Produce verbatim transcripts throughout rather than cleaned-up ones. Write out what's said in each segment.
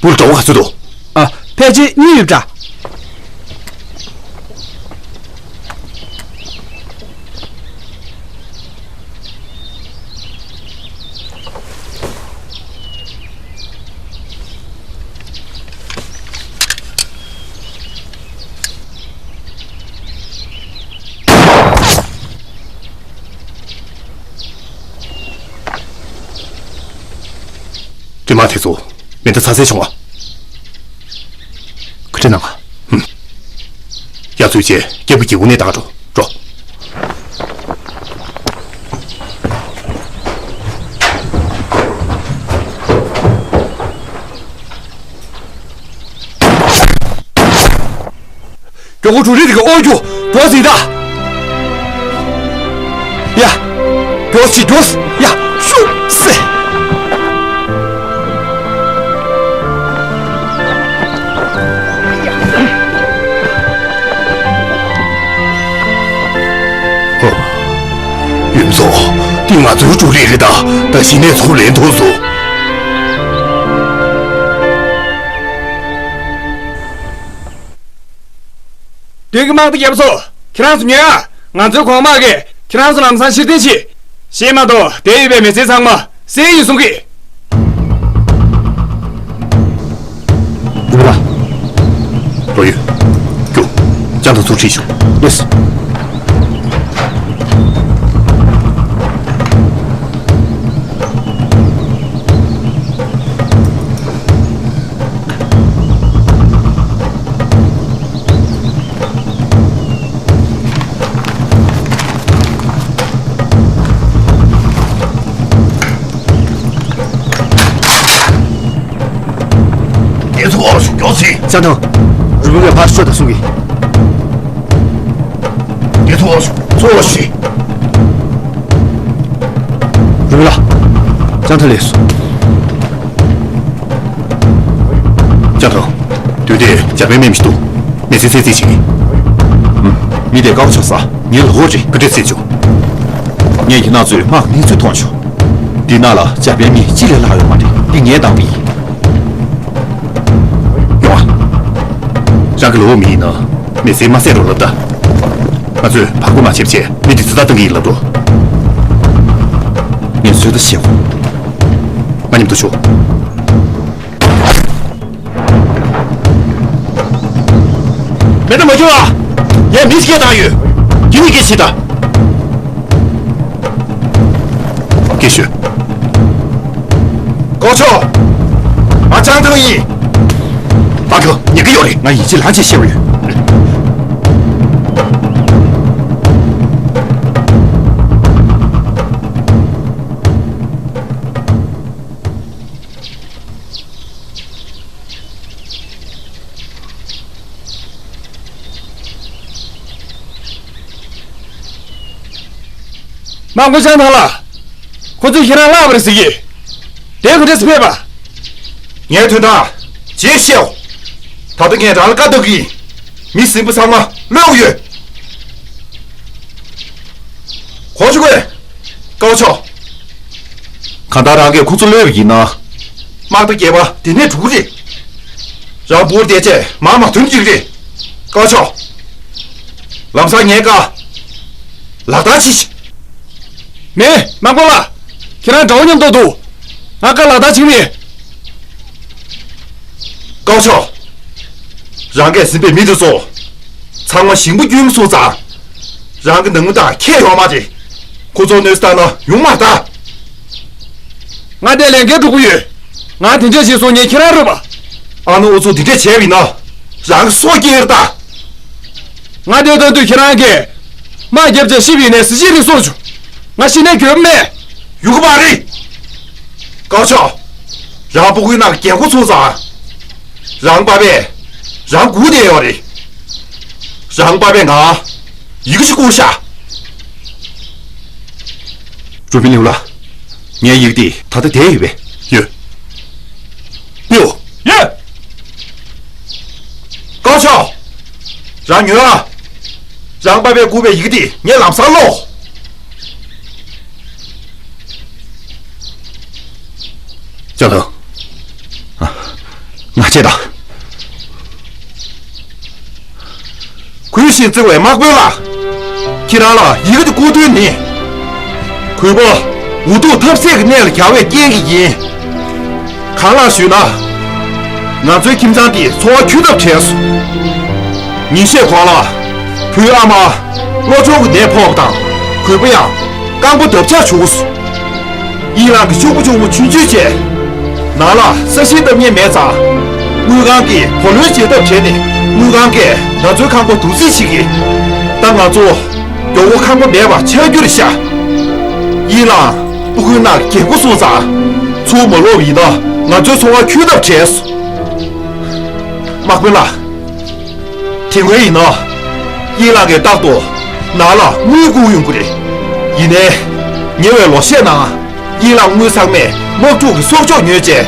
བུ་ལ་གྲོགས་པོ་ག་ཚོད་འདུག་ཨ། ཕལ་ཆེར་གཉིས་ཡོད་འདྲ། དྲི་མ་དེ་ཚོ་མེ་མདའ་ཚ་ཚ་བྱུང་བ། ཁ་ཁྲེ་ནང་། ཧུམ། ཡ་ཚུལ་བྱས་སྐྱེས་བུ་གྱི་འུ་ནས་བཏང་འགྲོ་འགྲོ། མགྱོགས་པོ་གྲུ་རིགས་དེ་ག་ཨོ་རྒྱུ་མགྱོགས་སི་ད། ཡ། མགྱོགས་སི་མགྱོགས་སི་ཡ་ཤུགས་སེ། ཧོ། ཡུམ་ཚོ། འདི་ང་ཚོའི་གྲུ་རིགས་རེད་ད། ད་གཞི་ནས་ཚུར་ལེན་ཐུབ་སོང་། བདུད་ཀྱི་དམག་སྡེ་རྒྱལ་པོ་ཚོ། ཁྱེད་རང་ཚོ་ཉོན་ཨ། ང་ཚོའི་གོང་དམག་གིས་ཁྱེད་རང་ཚོ་ལམ་སང་ཕྱིར་འཐེན་བྱེད། ཞེས་མ་གཏོགས་དེ་ཡོད་པའི་མི་སེར་ཚང་མ་བསད་ཡིན་གསུང་གི། ཡུལ་ལ། ལོ་ཡོད། རྒྱུ། ཅང་དང་ཚུར་ཁྲིད་ཤོག་ལོས། དེ་ཚོ་འོག་ཞུགས་མགྱོགས་སེ། ཅང་ཐང་། རུ་མི་ངས་ཕར་ཤོག་དང་གསུང་གི། དེ་ཚོ་འོག་ཞུགས་གཙོ་བོ་ཞིག་རུ་མི་ལ། ཅང་ཐང་ལས་སོ། ཅང་ཐང་། དུས་དེ་འཇར་པན་མི་མི་ཤི་འདུག་མི་ཚེ་ཚེ་རྩིས་བྱེད་ཀྱི། མི་དེ་དཀའ་བ་ཆོག་ས་ངའི་ལོ་འོ་རེད། ག་འདྲས་ཟེར་བྱུང་། ངས་ཡིན་ན་ཚོས་དམག་གནས་ཚུལ་མཐོང་བྱུང་། འདི་ནང་ལ་འཇར་པན་མི་གཅིག་ལས་ལྷག་ཡོད་མ་རེད། འདི་ངས་བཏང་བ་ཡིན། ཡོང་ཨ། རང་གི་ལོ་འོ་མི་ཡིན་ན་མི་ཚེ་མ་ཟད་རོགས་ལབ་ད། ང་ཚོས་བར་སྐོར་མ་བྱེད་པ་བྱས་མི་འདི་ཚོ་ད་བཏང་གི་ཡིན་ལབ་འགྲོ། ངས་ཚོད་ལྟ་བྱེད་འོ། ང་མཉམ་དུ་ཤོག་མེ་མདའ་མ་སྐྱོར་ཨ། ངས་མི་སྐད་བཏང་ཡོད། ཁྱེད་གཉིས་སྐད་བྱེད་ད། སྐད་ཤོད། ཀའོ་ཆའོ། ང་ཅང་ཐང་ཡིན། ད་ག་ཉན་གི་ཡོད་རེད། ང་ཡིན་གཅིག་ལག་གཅིག་བཤད་པ་ཡོད། དམག་དཔོན་ཅང་ཐང་ལགས། ཁོ་ཚོས་ཁྱེད་རང་བརླགས་པ་རེད་ཟེར་གི། དེ་ག་འདྲས་སེ་ཕེབས་པ། ངའི་དོན་དག་རྗེས་བཤད་འོ། ད་ལྟ་ངས་རང་ལ་བཀའ་བཏགས་ཀྱི་ཡིན། མི་ཟིན་པ་ཚང་མ་གློད་དགོས་ཡོད། གོ་ཆོད་གོ། ཀའོ་ཆའོ། གང་ལྟར་རང་གིས་ཁོ་ཚོ་གློད་པ་ཡིན་ན། དམག་སྡེ་བརྒྱད་པ་དེ་ནས་འགྲོ་གི་རེད། རང་བོར་བསྡད་བྱས་མར་མ་ཐོན་གྱི་རེད། ཀའོ་ཆའོ། ལམ་སང་ངའི་བཀའ་ལག་བསྟར་བྱེད་ཤིག་མེད། དམག་དཔོན་ལགས། ཁྱེད་རང་དགྲ་བོ་མཉམ་དུ་འདུག་ང་བཀའ་ལག་བསྟར་བྱེད་ཀྱི་མེད། ཀའོ་ཆའོ། རང་གིས་ཟིན་པའི་མི་དེ་ཚོ། ཚང་མ་ཞིང་པ་དཀྱུས་མ་སོང་ཙང་། རང་གི་ནང་མི་དང་ཁྱད་ཡོད་མ་རེད། ཁོ་ཚོ་གནོད་སེལ་བཏང་ན་ཡོང་མ་རེད་ད། ང་དེ་ལས་འགན་སྒྲུབ་ཀྱི་ཡོད། ང་དེ་འདྲས་བྱས་སོང་ཉེ་ཁྱེད་རང་རོལ་པ། ཨ་ནུ་འུ་ཚོ་དེ་འདྲས་བྱས་པ་ཡིན་ན། རང་གི་སྲོག་སྐྱེལ་ཡོད་ད། ང་དེ་ལྟ་དུས་ཁྱེད་རང་གིས་དམག་རྒྱབ་བྱས་ཤི་བའི་ནས་གཟི་བརྗིད་རེ་སོང་བྱུང་། ང་ཤི་ནས་འགྱོད་པ་མེད། ཡོང་གི་མ་རེད། ཀའོ་ཆའོ། རང་སྤུ་གུའི་ནང་གི་རྒྱལ་སྒོ་ཚུགས་ཙང་། རང་པ་ཕས་རང་སྒུག་བསྡད་ཡོད་རེད། རང་པ་ཕས་ང་ཡི་གེ་ཞིག་བསྐུར་ཤག་རུ་པིན་ལིའུ་ལགས། ངའི་ཡི་གེ་འདི་ད་ལྟ་བསྡད་ཡོད་པས། ཡོད། ཡོད། ཡོད། ཀའོ་ཆའོ། རང་ཉོན་ཨ། རང་པ་ཕས་བསྐུར་བའི་ཡི་གེ་འདི་ངས་ལམ་སང་ཀློག་ཅང་ཐང་། ཨ། ཅིང་བརྩེ་བའི་དམག་དཔོན་ལགས། ཁྱེད་རང་ལ་ཡི་གེ་འདི་བསྐུར་དོན་ནི། གུས་པ་འུ་ཐུག་ཐབས་ཟད་ཀྱི་གནས་ལ་གྱར་བའི་རྐྱེན་གྱིས་ཡིན། གང་ལགས་ཞུས་ན། ང་ཚོའི་ཁྱིམ་ཚང་འདི་འཚོ་བ་འཁྱོལ་ཐབས་བྲལ་སོང་། ཉིན་ཤས་གོང་ལ། བུའི་ཨ་མ་བློ་གྲོས་ཀྱི་ནད་ཕོག་པ་དང་གུས་པ་ཡང་རྐང་པ་འདབ་ཆགས་བྱུང་སོང་། དབྱི་ལང་གི་ཕྱུག་པོ་ཕྱུག་མོ་ཆུང་ཆུང་བཅས། ནང་ལ་ས་ཞིང་བཏབ་མཁན་མེད་ཙང་། དངུལ་ཁང་གིས་བུ་ལོན་འཇལ་ཐབས་བྱས་ནས་དངུལ་ཁང་གིས་ང་ཚོའི་ཁང་པ་བསྡུ་རྩིས་བྱེད་ཀྱི། ད་ང་ཚོ་མགྱོགས་པོ་ཁང་པ་མེད་པ་ཆགས་རྒྱུ་རེད་ཤག། དབྱི་ལང་སྤུ་གུའི་ནང་རྒྱལ་པོ་སོང་ཙང་། ཚུར་མ་ལོག་པ་ཡིན་ན་ང་ཚོའི་འཚོ་བ་འཁྱོལ་ཐབས་བྲལ་སོང་། དམག་དཔོན་ལགས། དེ་སྔོན་ཡིན་ན། དབྱི་ལང་གིས་རྟག་ཏུ་ནང་ལ་དངུལ་བསྐུར་ཡོང་གི་རེད། ཡིན་ནའི། ཉེ་བའི་ལོ་ཤས་ནང་། དབྱི་ལང་དངུལ་ཚང་མས་དམག་འཁྲུག་གི་སྲོག་ཆགས་ཉོས་རྗེས།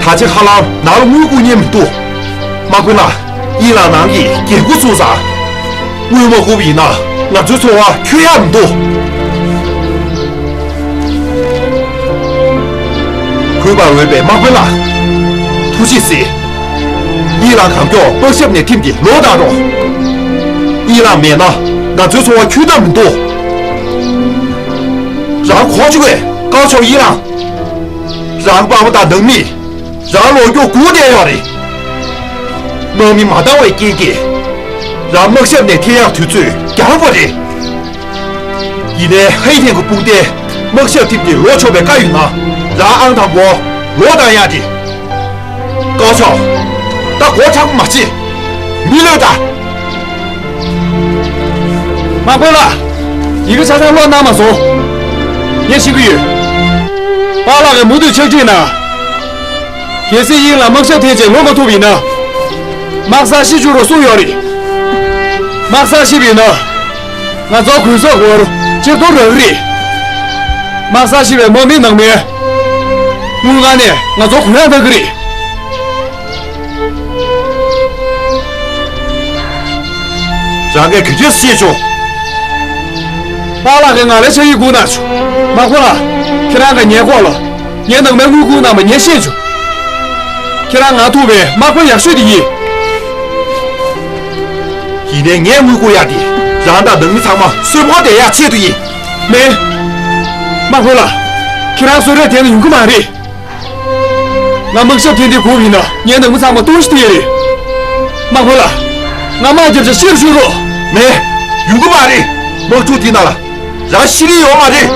ད་ཆ་ཧ་ལམ་ནང་ལ་དངུལ་བསྐུར་མཁན་མི་འདུག། དམག་དཔོན་ལགས། དབྱི་ལང་ནང་གི་རྒྱལ་པོ་སོང་ཙང་། དངུལ་མ་བསྐུར་བ་ཡིན་ན་ང་ཚོའི་འཚོ་བ་འཁྱོལ་ཡག་མི་འདུག། གུས་པར་འོས་པའི་དམག་དཔོན་ལགས། ཐུགས་རྗེས་གཟིགས། དབྱི་ལང་གང་མགྱོགས་དམག་ཞབས་ནས་ཐིམ་སྟེ་ལོག་བཏང་རོགས། དབྱི་ལང་མེད་ན་ང་ཚོའི་འཚོ་བ་འཁྱོལ་ཐབས་མི་འདུག། རང་གོ་ཆོད་པས་ཀའོ་ཆའོ། དབྱི་ལང་། རང་པ་ཕ་དང་ནང་མི། རང་ལོག་རྒྱུ་སྒུག་བསྡད་ཡོད་རེད། དམག་མི་མ་འདང་བའི་རྐྱེན་གྱིས། རང་དམག་ཞབས་ནས་ཐོན་ཡག་དུས་ཚོད་འགྱངས་པ་རེད། ཡིན་ནའི་ཧའེ་ཐན་གྱི་དཔུང་སྡེས་དམག་ཞབས་ཐིམ་སྟེ་ལོག་ཆོག་པའི་བཀའ་ཡོད་ན། རང་ཨང་དང་པོ་ལོག་བཏང་ཡག་རེད། ཀའོ་ཆའོ། ད་མགོ་མཁྲེགས་པོ་མ་བྱེད། མི་གློད་དང་། དམག་དཔོན་ལགས། ཡི་གེ་ཆ་ཚང་ཀློག་གནང་མ་སོང་། ངས་ཤེས་ཀྱི་ཡོད། པཱ་ལགས་ཀྱིས་མུ་མཐུད་ཕྱག་བྲིས་གནང་། གལ་སྲིད་དབྱིན་ལ་དམག་ཞབས་ཐེངས་གཅིག་ལོག་མ་ཐུབ་པ་ཡིན་ན། དམག་སར་ཤི་བཅུག་རོགས་གསུངས་ཡོད་རེད། དམག་སར་ཤི་བ་ཡིན་ན། ང་ཚོ་གུན་སོག་སྐོར་ཕྱིར་གཏོང་རག་གི་རེད། དམག་སར་ཤི་བའི་དམག་མི་ནང་མའི་དངུལ་ཁང་ནས་ང་ཚོ་གུན་ཡག་གཏང་གི་རེད། རང་གིས་ག་འདྲས་ཤེས་བྱུང་། པཱ་ལགས་ཀྱིས་ང་ལ་ཕྱག་ཡིག་བསྐུར་གནང་བྱུང་། དམག་དཔོན་ལགས། ཁྱེད་རང་གིས་ངའི་ཁོག་ལ་ངའི་ནང་མའི་དངུལ་བསྐུར་གནང་བ་ངས་ཤེས་བྱུང་། ཁྱེད་རང་ང་ཐུག་པའི་དམག་དཔོན་ཡག་ཤོས་དེ་ཡིན། ཡིན་ནའི་ངས་དངུལ་བསྐུར་ཡག་དེ་རང་དང་ནང་མི་ཚང་མ་གསོན་པོ་བསྡད་ཡག་ཆེད་དུ་ཡིན། མེད། དམག་དཔོན་ལགས། ཁྱེད་རང་གསོད་རེས་དེ་ནི་ཡོང་གི་མ་རེད། ང་དམག་ཞབས་ཐེངས་འདི་དགོས་པ་ཡིན་ན་ངའི་ནང་མི་ཚང་མ་གཏོང་ཤི་དེ་རེད། དམག་དཔོན་ལགས། ང་དམག་རྒྱབ་ཆ་ཤེར་ཞུ་རོགས། མེད། ཡོང་གི་མ་རེད། དམག་འཁྲུག་འདི་ནང་ལ་རང་ཤི་གི་ཡོད་མ་རེད།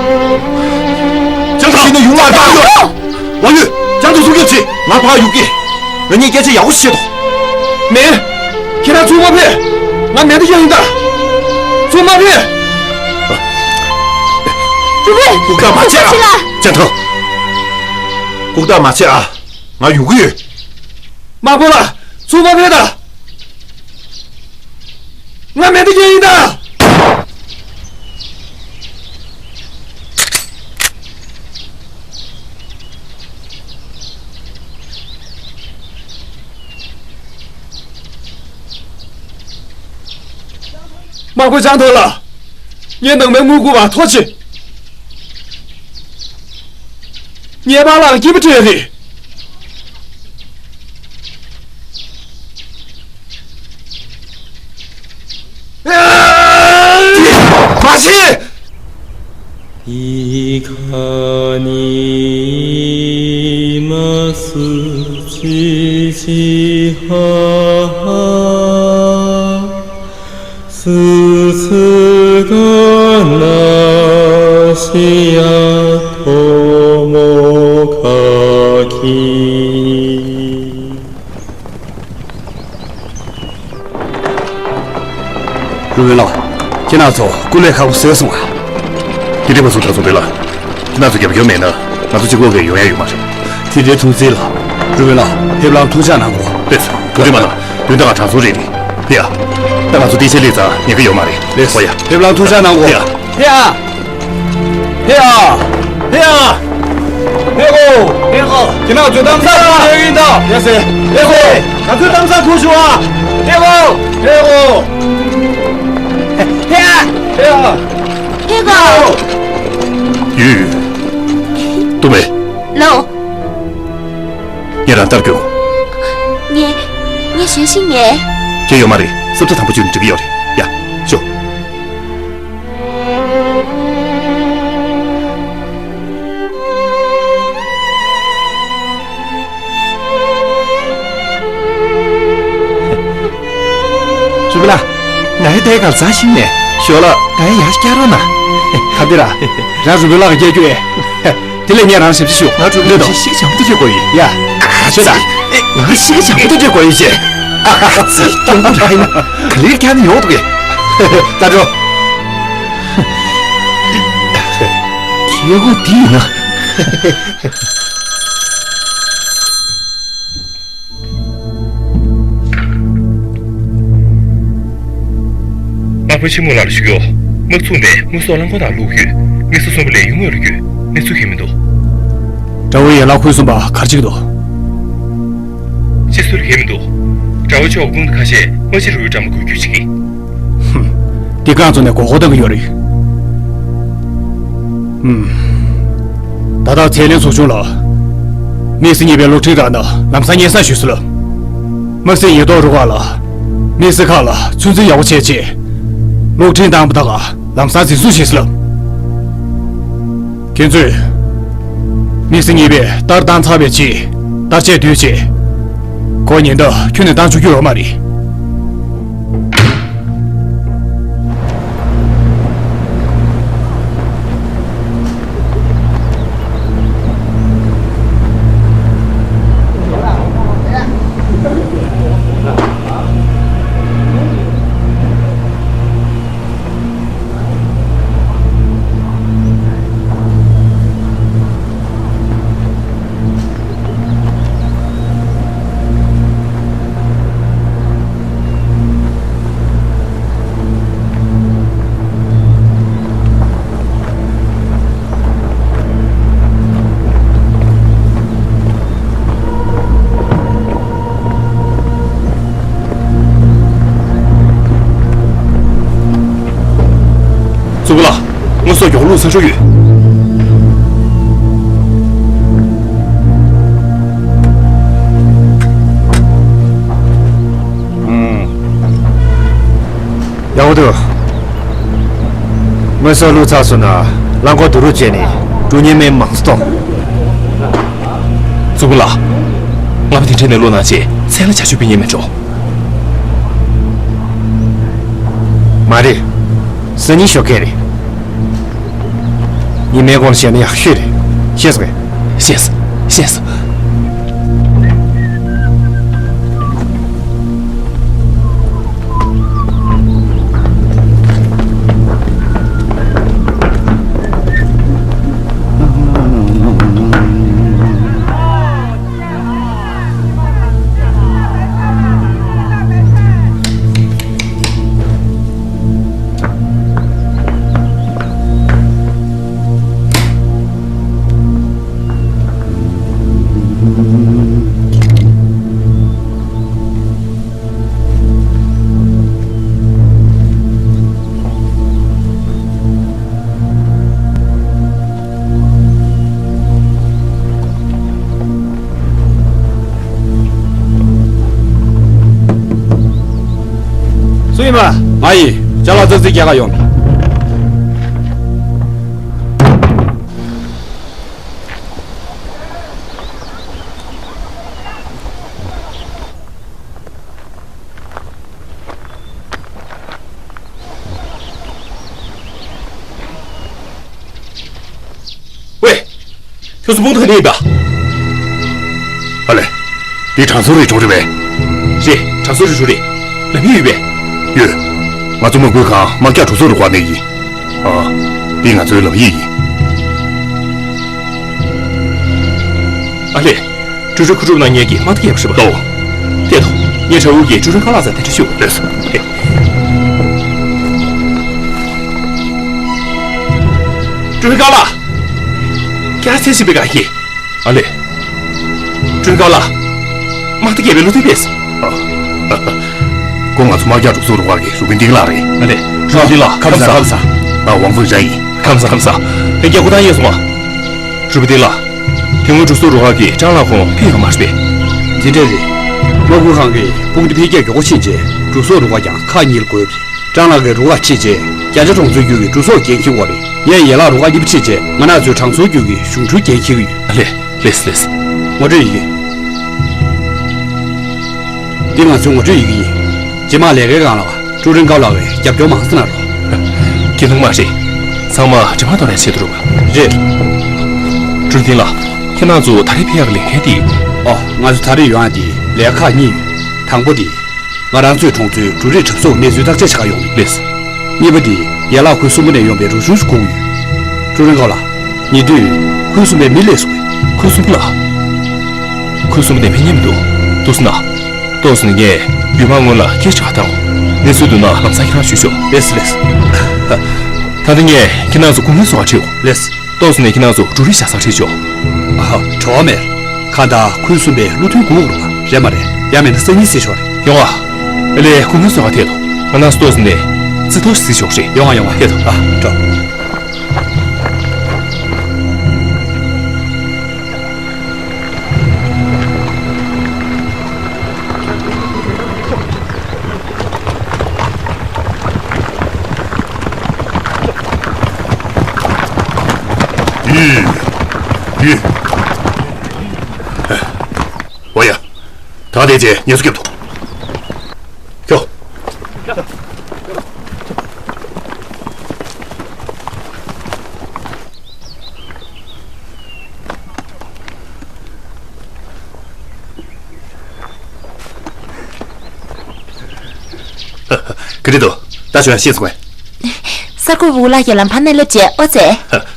ཅང་ཐང་ཤི་ན་ཡོང་མ་རེད། ཝང་ཡུས། ཅང་ཐང་སྲུང་སྐྱོབ་བྱེད། ང་ཕར་ཡོང་གི། ང་གཉིས་སྐད་ཆ་ཡག་པོ་ཞིག་བཤད་དོ། མེད། ཁྱེད་རང་ཚུར་མ་ཕེབས། ང་མེ་མདའ་རྒྱག་ཡིན་ད། ཚུར་མ་ཕེབས། རུ་བེ། ལྐུགས་རྟགས་མ་བྱེད་ཨ། ལགས། ཅང་ཐང་། ལྐུགས་རྟགས་མ་བྱེད་ཨ། ང་ཡོང་གི་ཡོད། དམག་དཔོན་ལགས། ཚུར་མ་ཕེབས་ད། ང་མེ་མདའ་རྒྱག་ཡིན་ད། དམག་དཔོན་ཅང་ཐང་ལགས། ངའི་ནང་མའི་དངུལ་བསྐུར་བར་ཐུགས་རྗེ་ཆེ། ངའི་པཱ་ལགས་ཀྱི་སྐྱེས་པ་བྲལ་རེད། མ་བྱེད། རུ་བན་ལགས། ཁྱེད་རང་ཚོ་སྐུ་ལས་ཁག་པོ་བཟོས་སོང་ང་། དེ་འདྲ་མ་བཟོ། དྲང་སྲོང་དེ་ལ། ཁྱེད་རང་ཚོ་རྒྱབ་སྐྱོར་མེད་ན་ང་ཚོ་གཅིག་པོ་གིས་ཡོང་ཡ་ཡོད་མ་རེད། དེ་འདྲའི་ཐུགས་བརྩེ་ལ། རུ་བན་ལགས། ཕེབས་ལམ་ཐུགས་ཅག་གནང་དགོས། ཕེབས། གོ་ཐོས་མ་གནང་། དོན་དག་དྲང་སྲོང་རེད་དེ། ཕེབས་ཡ། ད་ང་ཚོ་དེ་ཆེད་ལས་ཙང་ཉན་གི་ཡོད་མ་རེད། ལགས་སོ། ཡ། ཕེབས་ལམ་ཐུགས་ཅག་གནང་དགོས། ཕེབས་ཡ། ཕེབས་ཡ། ཕེབས་ཡ། ཕེབས་ཡ། ཕེབས་གོ། ཕེབས་གོ། ཁྱེད་རང་ཚོ་གཏམ་བཟང་ཐུག་ཡོད་ཡིན་ད། ཡ་སེ། ཕེབས་གོ། ང་ཚོའི་གཏམ་བཟང་ཐུག་བྱུང་ཨ། ཕེབས་གོ། ཕེབས་གོ། ཕེབས་ཡ། ཕེབས་ཡ། ཕེབས་གོ། ཡུས། ཏུ་མེ། ལོ། ངས་རང་ལྟར་རྒྱུག་ངས། ངས་གཞན་ཞིག་ངས། ཁྱེད་ཡོད་མ་རེད། སློབ་གྲྭ་དང་པོ་བཅུག་ནས་འགྲིག་གི་ཡོད་རེད། ཡ། ཤོག་ཞུ་བི་ལ། ང་ཡི་ཐད་ཀར་རྫ་ཞིག་ནས། ཞོ་ལ། ང་ཡི་ཡར་བསྐྱལ་རོགས་གནང་། ག་འདི་ར། རང་རུ་བི་ལག་གི་སྐྱེ་རྒྱུ་ཨེ། དེ་ལས་ངས་རང་ཞབས་ཕྱི་ཞུ། ང་ཚོ་འདི་དང་ཤི་ཤི་བྱང་བུ་དུ་བྱེད་དགོས་ཡིན། ཡ། ཨ་ཤོད་ད། ང་ཤི་ཤི་བྱང་བུ་དུ་བྱེད་དགོས་ཡིན་ཅེ། ཨ་ཨ་ཙི་སྐྱོང་གི་ར་ཡིན། ག་ལེར་ཁྱག་ནི་ཡོང་འདུག་གས། ད་འགྲོ། ཁྱེད་གོ་དེ་ཡིན་ན། དམག་དཔོན་ཆེན་མོ་ལགས་ལ་ཞུ་གི་ཡོད། དམག་འཛུགས་ནས་དངོས་ཟོག་རླངས་འཁོར་ནང་བླུགས་ཡོད། དམིགས་ས་གསུམ་པ་ལས་ཡུལ་དངོས་ལ་བསྐྱོད། གནས་ཚུལ་གང་ཡང་མི་འདུག། དགྲ་བོའི་ཡན་ལག་ཁུངས་གསུམ་པ་ག་རེ་བྱེད་ཀྱི་འདུག། ཅི་སུ་ལ་གང་ཡང་མི་འདུག། དགྲ་བོ་ཕྱོགས་དཔུང་དུ་ཁ་ཤས་དམག་སྤྱི་རུ་བའི་འགྲམ་ལ་འགུལ་སྐྱོད་བྱེད་ཀྱི། ཧུམ། འདི་རྐང་བཙུགས་ནས་མགོ་སྐོར་གཏོང་གི་ཡོད་རེད། ཧུམ། ད་ལྟ་ཚད་ལེན་ཚོགས་ཆུང་ལ། དམིགས་བསལ་གཉིས་པའི་གློག་འཕྲིན་རང་དང་ལམ་སང་སྙན་སེང་ཞུས་སོང་ལབ། དམག་སྲིད་ཉེན་རྟོག་རུ་ཁག་ལ། དམིགས་བསལ་ཁག་ལ་ཚོད་འཛིན་ཡག་པོ་བྱས་རྗེས། གློག་འཕྲིན་བཏང་བ་དག་ལམ་སང་འཛིན་བཟུང་བྱས་སོང་ལབ། ཁྱེད་ཚོས། དམིགས་བསལ་གཉིས་པས་ལྟར་བཏང་ཚར་བའི་རྗེས། བརྟག་དཔྱད་བསྡུས་རྗེས། ཁོ་ཉེན་བརྡ་ཁྱོན་ནས་བཏང་ཆོག་རྒྱུ་ཡོད་མ་རེད། གཙུག་པ་ལགས། དངོས་ཟོག་མགྱོགས་བླུགས་ཚར་འགྲོ་ཡོད། ཡག་པོ་འདུག། དངོས་ཟོག་བླུགས་ཚར་སོང་ན་རླངས་འཁོར་བསྡུ་རུབ་བྱས་ནས་འགྲོ་མཁན་མི་མང་ཙམ་གཏོང་། གཙུག་པ་ལགས། ང་ཕ་དེ་འདྲ་ནས་བླུགས་གནང་བྱས་མཚན་ལ་བྱ་སྤྱོད་སྤེལ་མཁན་མེད་འགྲོ། མ་རེད། སང་ཉིན་ཞོགས་ཀས་རེད། ཉི་མའི་གོང་ལ་བཤད་ན་ཡག་ཤོས་རེད། ཤེས་སོང་ངས། ཤེས་སོང་། ཤེས་སོང་། སུ་ཡིན་པ། ང་ཡིན། ཅ་ལག་ཙག་ཙིག་རྒྱག་ག་ཡོང་། ཝེ། ཁྱོད་ཚོ་དཔུང་སྡེ་ག་ནས་ཡིན་པ། ཨ་ལེ། འདི་དྲང་སྲོང་རི་གྲོང་རེད་པས། རེད། དྲང་སྲོང་རི་གྲོང་རེད། ལམ་ཡིག་ཡོད་པས། ཡོད། ང་ཚོ་དམག་ཁུལ་ཁང་དམག་རྒྱགས་གྲོང་ཚོ་རུ་བཀར་ནས་ཡིན། ཨ། འདི་ང་ཚོའི་ལམ་ཡིག་ཡིན། ཨ་ལེ། ཀྲུའུ་ཧྲི་ཁུ་ཀྲུབ་ནང་ཉེ་གི་མ་ཏི་ཀེ་བ་ཧྲི་པ། ལོ། དེ་དང་། ངས་དྲ་འུར་གྱིས་ཀྲུའུ་ཧྲི་ཁ་ལག་ཚ་དེ་འདྲ་ཞུ། ལགས་སོ། ཀྲུའུ་ཧྲི་ཁ་ལགས། ཁྱེད་རང་ཚེ་ཞིག་པའི་ག་ཡི། ཨ་ལེ། ཀྲུའུ་ཧྲི་ཁ་ལགས། མ་ཏི་ཀེ་བའི་བློ་མཐུན་པས། ཁོ་ང་ཚོ་དམག་རྒྱགས་གྲོང་ཚོ་རུ་བཀར་གི་རུ་དཔོན་ཏིང་ལགས་རེད། ཨ་ལེ། རུ་དཔོན་ཏིང་ལགས། ཁམས་བཟང་། ཁམས་བཟང་། ང་ཝང་ཧྥུང་ཧྲན་ཡིན། ཁམས་བཟང་། ཁམས་བཟང་། ལྷན་རྒྱས་སྐུ་ཐང་ཡིན་སོང་ང་། རུ་དཔོན་ཏིང་ལགས། དེ་སྔོན་གྲོང་ཚོ་རུ་ཁག་གི་ཀྲང་ལགས་ཁོང་ཕེབས་ཡོད་མ་རེད་པས། དེ་འདྲ་རེད། དམག་ཁུལ་ཁང་གི་དཔུང་སྡེ་འཕེལ་རྒྱས་མགྱོགས་པོ་ཕྱིན་རྗེས། འབྲུ་སོགས་རུ་ཁག་ཀྱང་ཁག་གཉིས་ལ་བགོས་པ་རེད། ཀྲང་ལགས་ཀྱིས་རུ་ཁག་ཁྲིད་རྗེས་རྒྱ་ཆེ་གྲོང་ཚོའི་རྒྱུད་ཀྱི་འབྲུ་སོགས་འགན་འཁྱེར་དགོས་པ་རེད། ངས་ཡན་ལག་རུ་ཁག་གཉིས་པ་ཁྲིད་རྗེས་ང་རང་ཚོའི་གྲོང་ཚོའི་རྒྱུད་ཀྱི་གཞུང་འཕྲུལ་འགན་འཁྱེར་གྱི་ཡོད། ལེ། ལེས། ལེས། ངོ་སྤྲོད་ཡི་གེ། འདི་ང་ཚོའི་ངོ་སྤྲོད་ཡི་གེ་ཡིན། རྗེས་མ་ལས་ཀའི་སྒང་ལ་ཀྲུའུ་རེན་ཀའོ་ལགས་ཀྱིས་རྒྱབ་སྐྱོར་མང་ཙམ་གནང་རོགས། ཁྱེད་ལུང་མ་རེད། ཚང་མ་འདྲ་མ་ཐོག་ནས་བྱེད་ཐུབ་རེད་པ། རེད། ཀྲུའུ་རིན་ལགས། ཁྱེད་རང་ཚོ་ད་རེས་ཕེབས་ཡག་གི་ལས་འགན་དེ། ཨོ། ང་ཚོ་ད་རེས་ཡོང་ཡག་དེ་ལས་ཀ་ཁག་གཉིས་ཡོད། དང་པོ་དེ། ང་རང་ཚོའི་གྲོང་ཚོའི་འབྲུ་རིགས་གྲབས་གསོག་གནས་ཚུལ་བརྟག་དཔྱད་བྱེད་ག་ཡོང་གི་ཡིན། ལེས། གཉིས་པ་དེ་ཡན་ལག་ཁུལ་གསུམ་པ་ནས་ཡོང་པའི་རུ་ཆུང་ཞིག་སྒུག་ཡོད། ཀྲུའུ་རིན་ཀའོ་ལགས། ཉེ་དུས་ཁུལ་གསུམ་པའི་མི་སླེབས་སོང་། ཁུལ་གསུམ་པ་ལ། ཁུལ་གསུམ་པ་ནས་ཕེབས་མཁན་མི་འདུག་ཏོག་ཙམ་ན། ཏོག་ཙམ་ནས་ངས་ཡུས་མང་སྔོན་ལ་སྐད་ཆ་བཏང་། གནས་ཚུལ་བསྡུ་ན་ལམ་སང་ཁྱེད་རང་ཞུ་ཤོག་ལེས་ལེས། ད་ལྟ་ངས་ཁྱེད་རང་ཚོ་སྐུ་ངལ་གསོ་བར་ཁྲིད་འོང་། ལེས། ཏོག་ཙམ་ནས་ཁྱེད་རང་ཚོ་འབྲུ་རིགས་བཞག་སར་ཁྲིད་ཤོག་ཨ། བྲོ་བ་མེད། ཁ་བརྡ་ཁུལ་གསུམ་པའི་བློ་མཐུན་སྒུག་རོགས། རེད་མ་རེད། ཡང་མིན་ན་སང་ཉིན་གཟིགས་ཤོག་རེད། ཡོང་ཨ། ཨེ་ལས་སྐུ་ངལ་གསོ་བ་ཐད་དོ། ང་ནང་སུ་ཏོག་ཙམ་ནས་རྩི་ཐོ་གཟིགས་ཤོག་རེད། ཡོང་ཨ་ཡོང་ཨ། ཐད་དོ། ཨ་འགྲོ། ཡི། ཡི། ཨོ་ཡ། ད་དེ་རྗེས་ངལ་གསོ་རྒྱབ་ཐོ། ཁྱོ། ག་རེ་འདུག་ད་ཞོན་ཤེས་སོང་ངས། གསར་འགོད་པ་ལགས་ཀྱིས་ལམ་བར་ནས་སླེབས་རྗེས་ཨོ་ཙེ།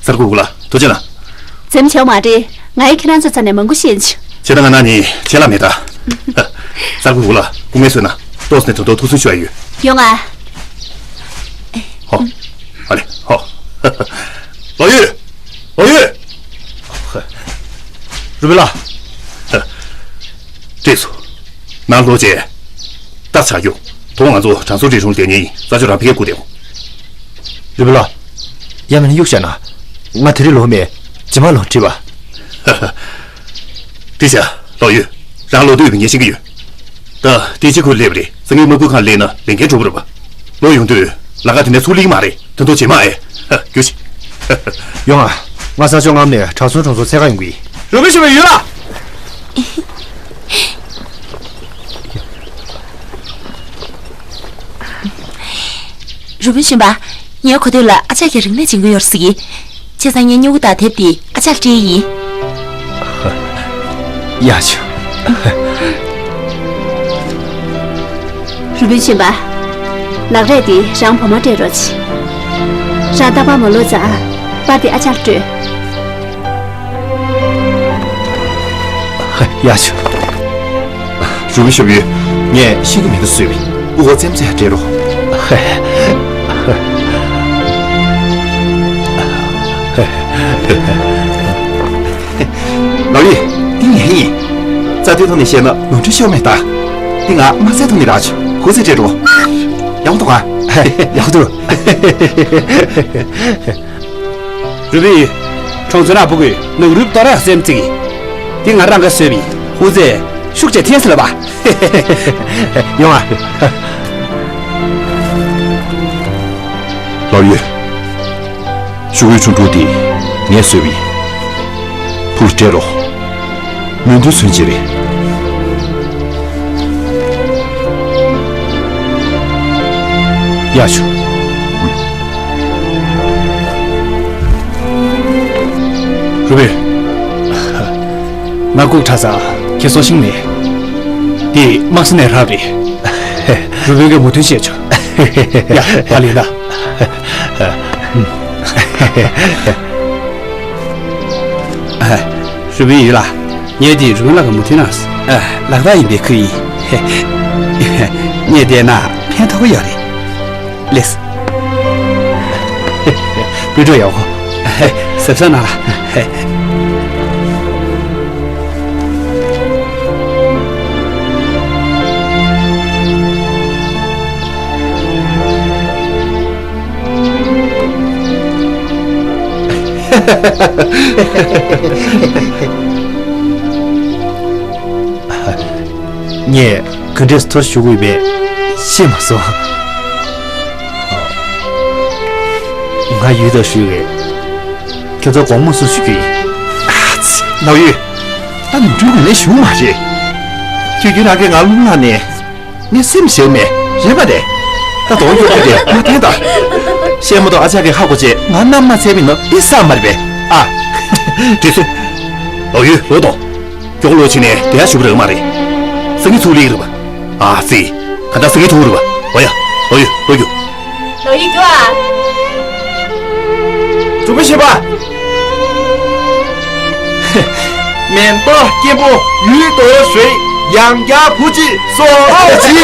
གསར་འགོད་པ་ལགས་ཐུགས་རྗེ་གནང་། འཛེམ་བྱེད་མ་རེད། ང་ཡིས་ཁྱེད་རང་ཚོའི་རྩ་ནས་མང་པོ་ཤེས་ཀྱི། བྱས་ན་ང་ནང་ནས་བྱེད་ལ་མེད་ད། གསར་འགོད་པ་ལགས་སྐུ་ངལ་གསོས་ན་ཏོག་ཙམ་ནས་དོ་དོ་ཐུགས་སུན་ཞུ་ཡ་ཡོད། ཡོང་ཨ། ཧོ། ཨ་ལེ་ཧོ། ལོ་ཡུས། ལོ་ཡུས། རུ་པི་ལགས། བཀྲེས་སོང་། ནང་ལོག་རྗེས། རྟ་ཆག་རྒྱུག་དོ་ང་ཚོ་དྲང་སྲོང་རི་གྲོང་བསྡད་ཉེན་ཡིན། རྩྭ་ཅོ་རང་ཕ་གིར་བསྐུར་བསྡད་འོང་། རུ་པི་ལགས། ཡང་མིན་ན་གཡུག་བཞག་ན། ང་དེ་རིང་ལོག་མེད། རྗེས་མ་ལོག་འགྲིག་པ། ཧ་ཧ། འགྲིག་བཞག་ལོ་ཡུས། རང་ལོག་དུས་ངས་ཤེས་ཀྱི་ཡོད། ད་ལྟའི་ཕྱི་ཁུལ་སླེབས་རེད། སང་ཉིན་དམག་ཁུལ་ཁང་སླེབས་ན་ལས་འགན་འགྲུབ་པ་རེད་པ། ལོག་ཡོང་དུས་ལམ་ཁ་དེ་ནས་ཚུར་སླེབས་ཀྱི་མ་རེད། ད་དུང་རྗེས་མ་ཨེ། ཧ། རྒྱུགས་ཤིག་ཡོང་ཨ། ང་ས་ཕྱོགས་རྔམ་ནས་དྲང་སྲོང་གྲོང་ཚོར་འཚོལ་ག་ཡོང་གི་ཡིན། རུ་པིན་ཞུ་བ་ཡུས་ལགས། རུ་པིན་གཞོན་པ། ངའི་གོ་ཐོས་ལ་ཨ་ཅག་གིས་རིག་གནས་སྦྱང་གི་ཡོད་རེད་ཟེར་གི། བྱས་ཙང་ངས་སྨྱུ་གུ་དང་དེབ་འདི་ཨ་ཅག་ལ་སྤྲད་ཡིན། ཡག་བྱུང་། རུ་པིན་གཞོན་པ། ལག་རས་འདི་རང་བུ་མོར་སྤྲད་རོགས་བྱེད། རང་རྟག་པར་མ་ལོག་ཙང་པར་འདི་ཨ་ཅག་ལ་སྤྲོད། ཡག་བྱུང་། རུ་པིན་གཞོན་པ། ངས་ཤེས་ཀྱི་མེད་ན་བཟོས་པའི་དབུ་གོ་རྩེད་མོ་རྩེ་ཡ་སྤྲད་རོགས། ལའོ་ཡུས། འདི་ངའི་ཡིན། རྩ་དོན་ཐོག་ནས་བཤད་ན་ནོར་འཁྲུལ་ཤོར་མེད་ད། འདི་ང་མ་རྩའི་ཐོག་ནས་རག་བྱུང་། ཧུར་རྩེད་སྤྲད་རོགས། ཡག་པོ་འདུག་ག་ཡག་པོ་འདུག་རུ་པིན། གྲོང་ཚོའི་ནག་པོ་གིས་ནག་རུབ་གཏོར་ཡག་སེམས་བརྩེ་གི། འདི་ང་རང་གིས་བཟོས་པ་ཡིན། ཧུར་རྩེད་ཤུགས་ཆེ་འཐེན་སྲིད་ལ་བ། ཡོང་ཨ། ལའོ་ཡུས། ཤུ་གུའི་ཆུང་ཕྲུག་དེ་ངས་བཟོས་པ་ཡིན། ཕུར་སྤྲད་རོགས། མོས་མཐུན་མཚོན་བྱེད་རེད། ཡག་བྱུང་། རུ་པིན། ང་ལྐུགས་དྲགས་ཙང་ཁྱེད་སྲོག་ཤིང་མེད། འདི་དམག་ས་ནས་རག་རེད། རུ་པིན་གྱིས་མོས་མཐུན་བཤད་བྱུང་། ཡ། ཕར་ལེན་ད། རུ་པིན་ཡུས་ལགས། ངས་འདི་རུ་པིན་ལགས་ཀྱི་མོས་མཐུན་གནང་། ལག་རྟགས་ཡིན་པའི་ཁུལ་ཡིན། ངས་བལྟས་ན་ཕན་ཐོགས་ཀྱི་ཡོད་རེད། ལེས། སྤུན་གྲོགས་ཡག་པོ། གཟབ་གཟབ་གནང་ལ། ངས་ག་འདྲས་ཐོར་ཞུ་དགོས་པས། ཤེས་མ་སོང་། ང་ཡུལ་དུ་ཞུ་བས། ཁྱོད་ཚོ་དགོང་མོ་སུ་ཞུ་གི་ཡིན། ཨ་ཙི། ལགས་ཡུལ། ད་ནམ་རྒྱུན་ངོས་ལེན་ཞུ་མ་རེད། ཁྱོད་ཡུལ་རང་གིས་ང་རླུང་ལངས་ནས། ངས་སེམས་ཞེད་མེད་རེད་པ་རེད། ད་དོགས་ཡོད་པ་རེད། ང་བསྟན་དང་། བཤད་མ་གཏོགས་ཨ་ཅག་གིས་ཧ་གོ་བྱས་ང་མནའ་མ་ཚད་པའི་ནོ་ཨི་ས་མ་རེད་པས། ཨ། དྲི་སུ། ལོ་ཡུལ་ལོ་དོ། མགྱོགས་ལོ་ཕྱིན་ནས་དེ་ཡ་ཞུ་བ་རེད་མ་རེད། སང་ཉིན་ཚུགས་ལེགས་རེད་པ། ཨ་ཙི། ག་ད་སང་ཉིན་ཐུག་རེད་པ། འོ་ཡ། ལོ་ཡུལ་ལོ་རྒྱུ། ལོ་ཡུལ་རྒྱུ་ཨ། གྲུབ་པ་ཤེས་པ། མེན་ཏོ་སྐྱེན་པོ་ཡུལ་དོ་ཧྲེ་ཡང་རྒྱ་བུ་ཅི་སོ་ཨོ་ཅི།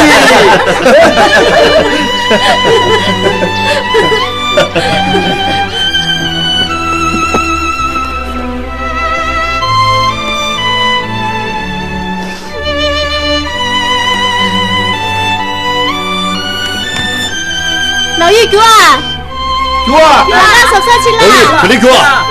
ལོ་ཡུལ་རྒྱུ་ཨ། རྒྱུ་ཨ། རྒྱུ་ཨ་ན་ཟབ་ས་ཕྱིན་ལ། ལོ་ཡུལ་ག་ལེ་རྒྱུ་ཨ།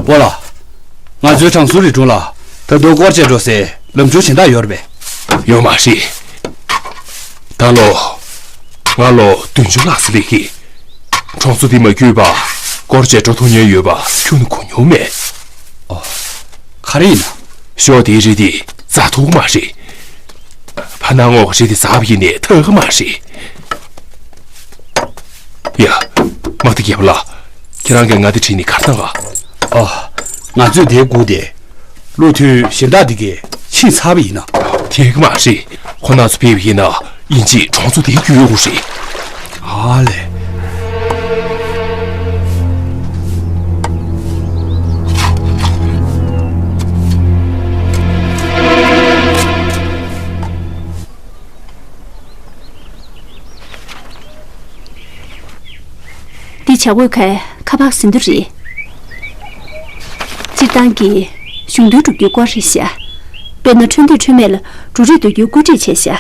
པོ་ལགས། ང་ཚོའི་དྲང་སྲོང་རི་གྲོང་ལ་ད་དུང་སྐོར་བྱེད་འགྲོ་སའི་ལམ་འཇུག་གཞན་དག་ཡོད་རེད་པས། ཡོད་མ་རེད། ད་ལོ། ང་ལོ་བདུན་ཅུ་ལྷག་ཙམ་སླེབས་ཀྱི། གྲོང་ཚོ་འདི་མ་བརྒྱུད་པ་སྐོར་བྱེད་འགྲོ་ཐུབ་མཁན་ཡོད་པ་ཁྱོན་ནས་གོ་མྱོང་མེད། ཨོ། ག་རེ་ཡིན་ན། ཤོག་དེའི་རི་དེ་འཛེག་ཐུབ་ཀྱི་མ་རེད། ཕ་ནང་ངོ་རི་དེ་འཛེགས་པ་ཡིན་ནའི་ཐར་གྱི་མ་རེད། ཡ། དམག་སྡེ་རྒྱལ་པོ་ལགས། ཁྱེད་རང་གིས་ང་འདི་བྲིས་ནས་ག་རེ་བཏང་ག་ཨ། ང་ཚོས་དེ་སྒུག་སྟེ། བློ་མཐུན་གཞན་དག་འདི་གས་ཕྱིན་ཚར་བ་ཡིན་ན། དེ་ག་མ་རེད། ཁོ་རྣམ་ཚོ་ཕེབས་པ་ཡིན་ན་ཡིན་གཅིག་གྲོང་ཚོ་དེ་བརྒྱུད་དགོས་རེད། ཨ་ལས། འདི་བྱ་རྒོད་ཁའི་ཁ་པར་ཟིན་ཐོ་རེད། སྤྱིར་བཏང་གི་གཞུང་དོན་སྒྲུབ་རྒྱུའི་སྐོར་རེད་ཤག་དཔེར་ན་འཕྲོད་བསྟེན་འཕྲོད་མེད་ལ་འབྲུ་རིགས་བསྡུ་རྒྱུའི་བཀོད་སྒྲིག་བྱས་ཤག་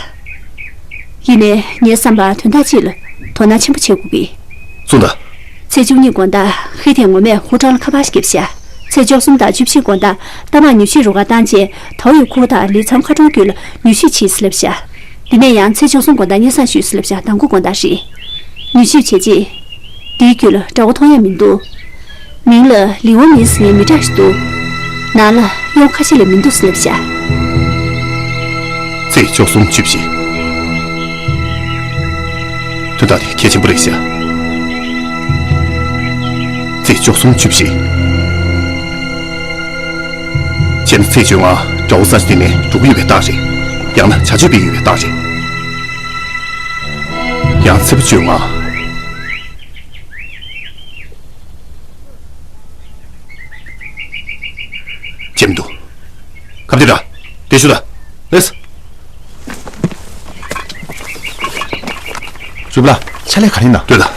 ཡིན་ནའི་ངའི་བསམ་པར་དོན་དག་ཅིག་ལ་དོ་སྣང་ཆེན་པོ་བྱེད་དགོས་ཀི། གསུངས་དང་། ཚེས་བཅུ་གཉིས་དགོང་དག་ཧི་ཐེ་ངོ་མས་ཧུ་ཀྲང་ལ་ཁ་པར་ཞིག་བརྒྱབ་ཤག་ཚེས་བཅུ་གསུམ་དང་བཅུ་བཞི་དགོང་དག་རྟ་དམག་མྱུལ་ཞིབ་རུ་ཁག་བཏང་རྗེས་ཐའོ་ཡི་ཁུག་དང་ལི་ཚམ་མཁར་གྲོང་ཁུལ་ལ་མྱུལ་ཞིབ་བྱེད་ཟེར་ལབ་ཤག་འདི་ནས་ཡང་ཚེས་བཅུ་གསུམ་དགོང་དག་སྙན་སེང་ཞུས་ཟེར་ལབ་ཤག་དང་པོ་དགོང་དག་རེད། མྱུལ་ཞིབ་བྱས་རྗེས། འདིའི་རྒྱུད་ལ་དགྲ་བོ་མཐོང་ཡ་མི་འདུག་མིང་ལ་ལི་ཝོ་མིན་ཟེར་མཁན་མི་དྲག་ཞིག་འདུག་ནང་ལ་གཡོག་ཁ་ཤས་ལས་མི་འདུག་ཟེར་ལབ་ཤག་ཚེས་བཅུ་གསུམ་བཅུ་བཞི། དོན་དག་དེ་གལ་ཆེན་པོ་རེད་ཤག་ཚེས་བཅུ་གསུམ་བཅུ་བཞི། བྱས་ན་ཚེས་བཅོ་ལྔ་དགྲ་བོ་ས་ཆ་དེ་ནས་འགྲོ་གི་ཡོད་པའི་རྟགས་རེད། ཡང་ན་བྱ་སྤྱོད་སྤེལ་གྱི་ཡོད་པའི་རྟགས་རེད། ཡང་ཚེས་པ་བཅོ་ལྔ། བྱེད་མི་འདུག་ཁ་བདེ་ར། བདེ་ཤོག་ད། ལེས། རུབ་ལ། ཕྱག་ལས་ག་རེ་ཡིན་ན། ལྟོས་དང་།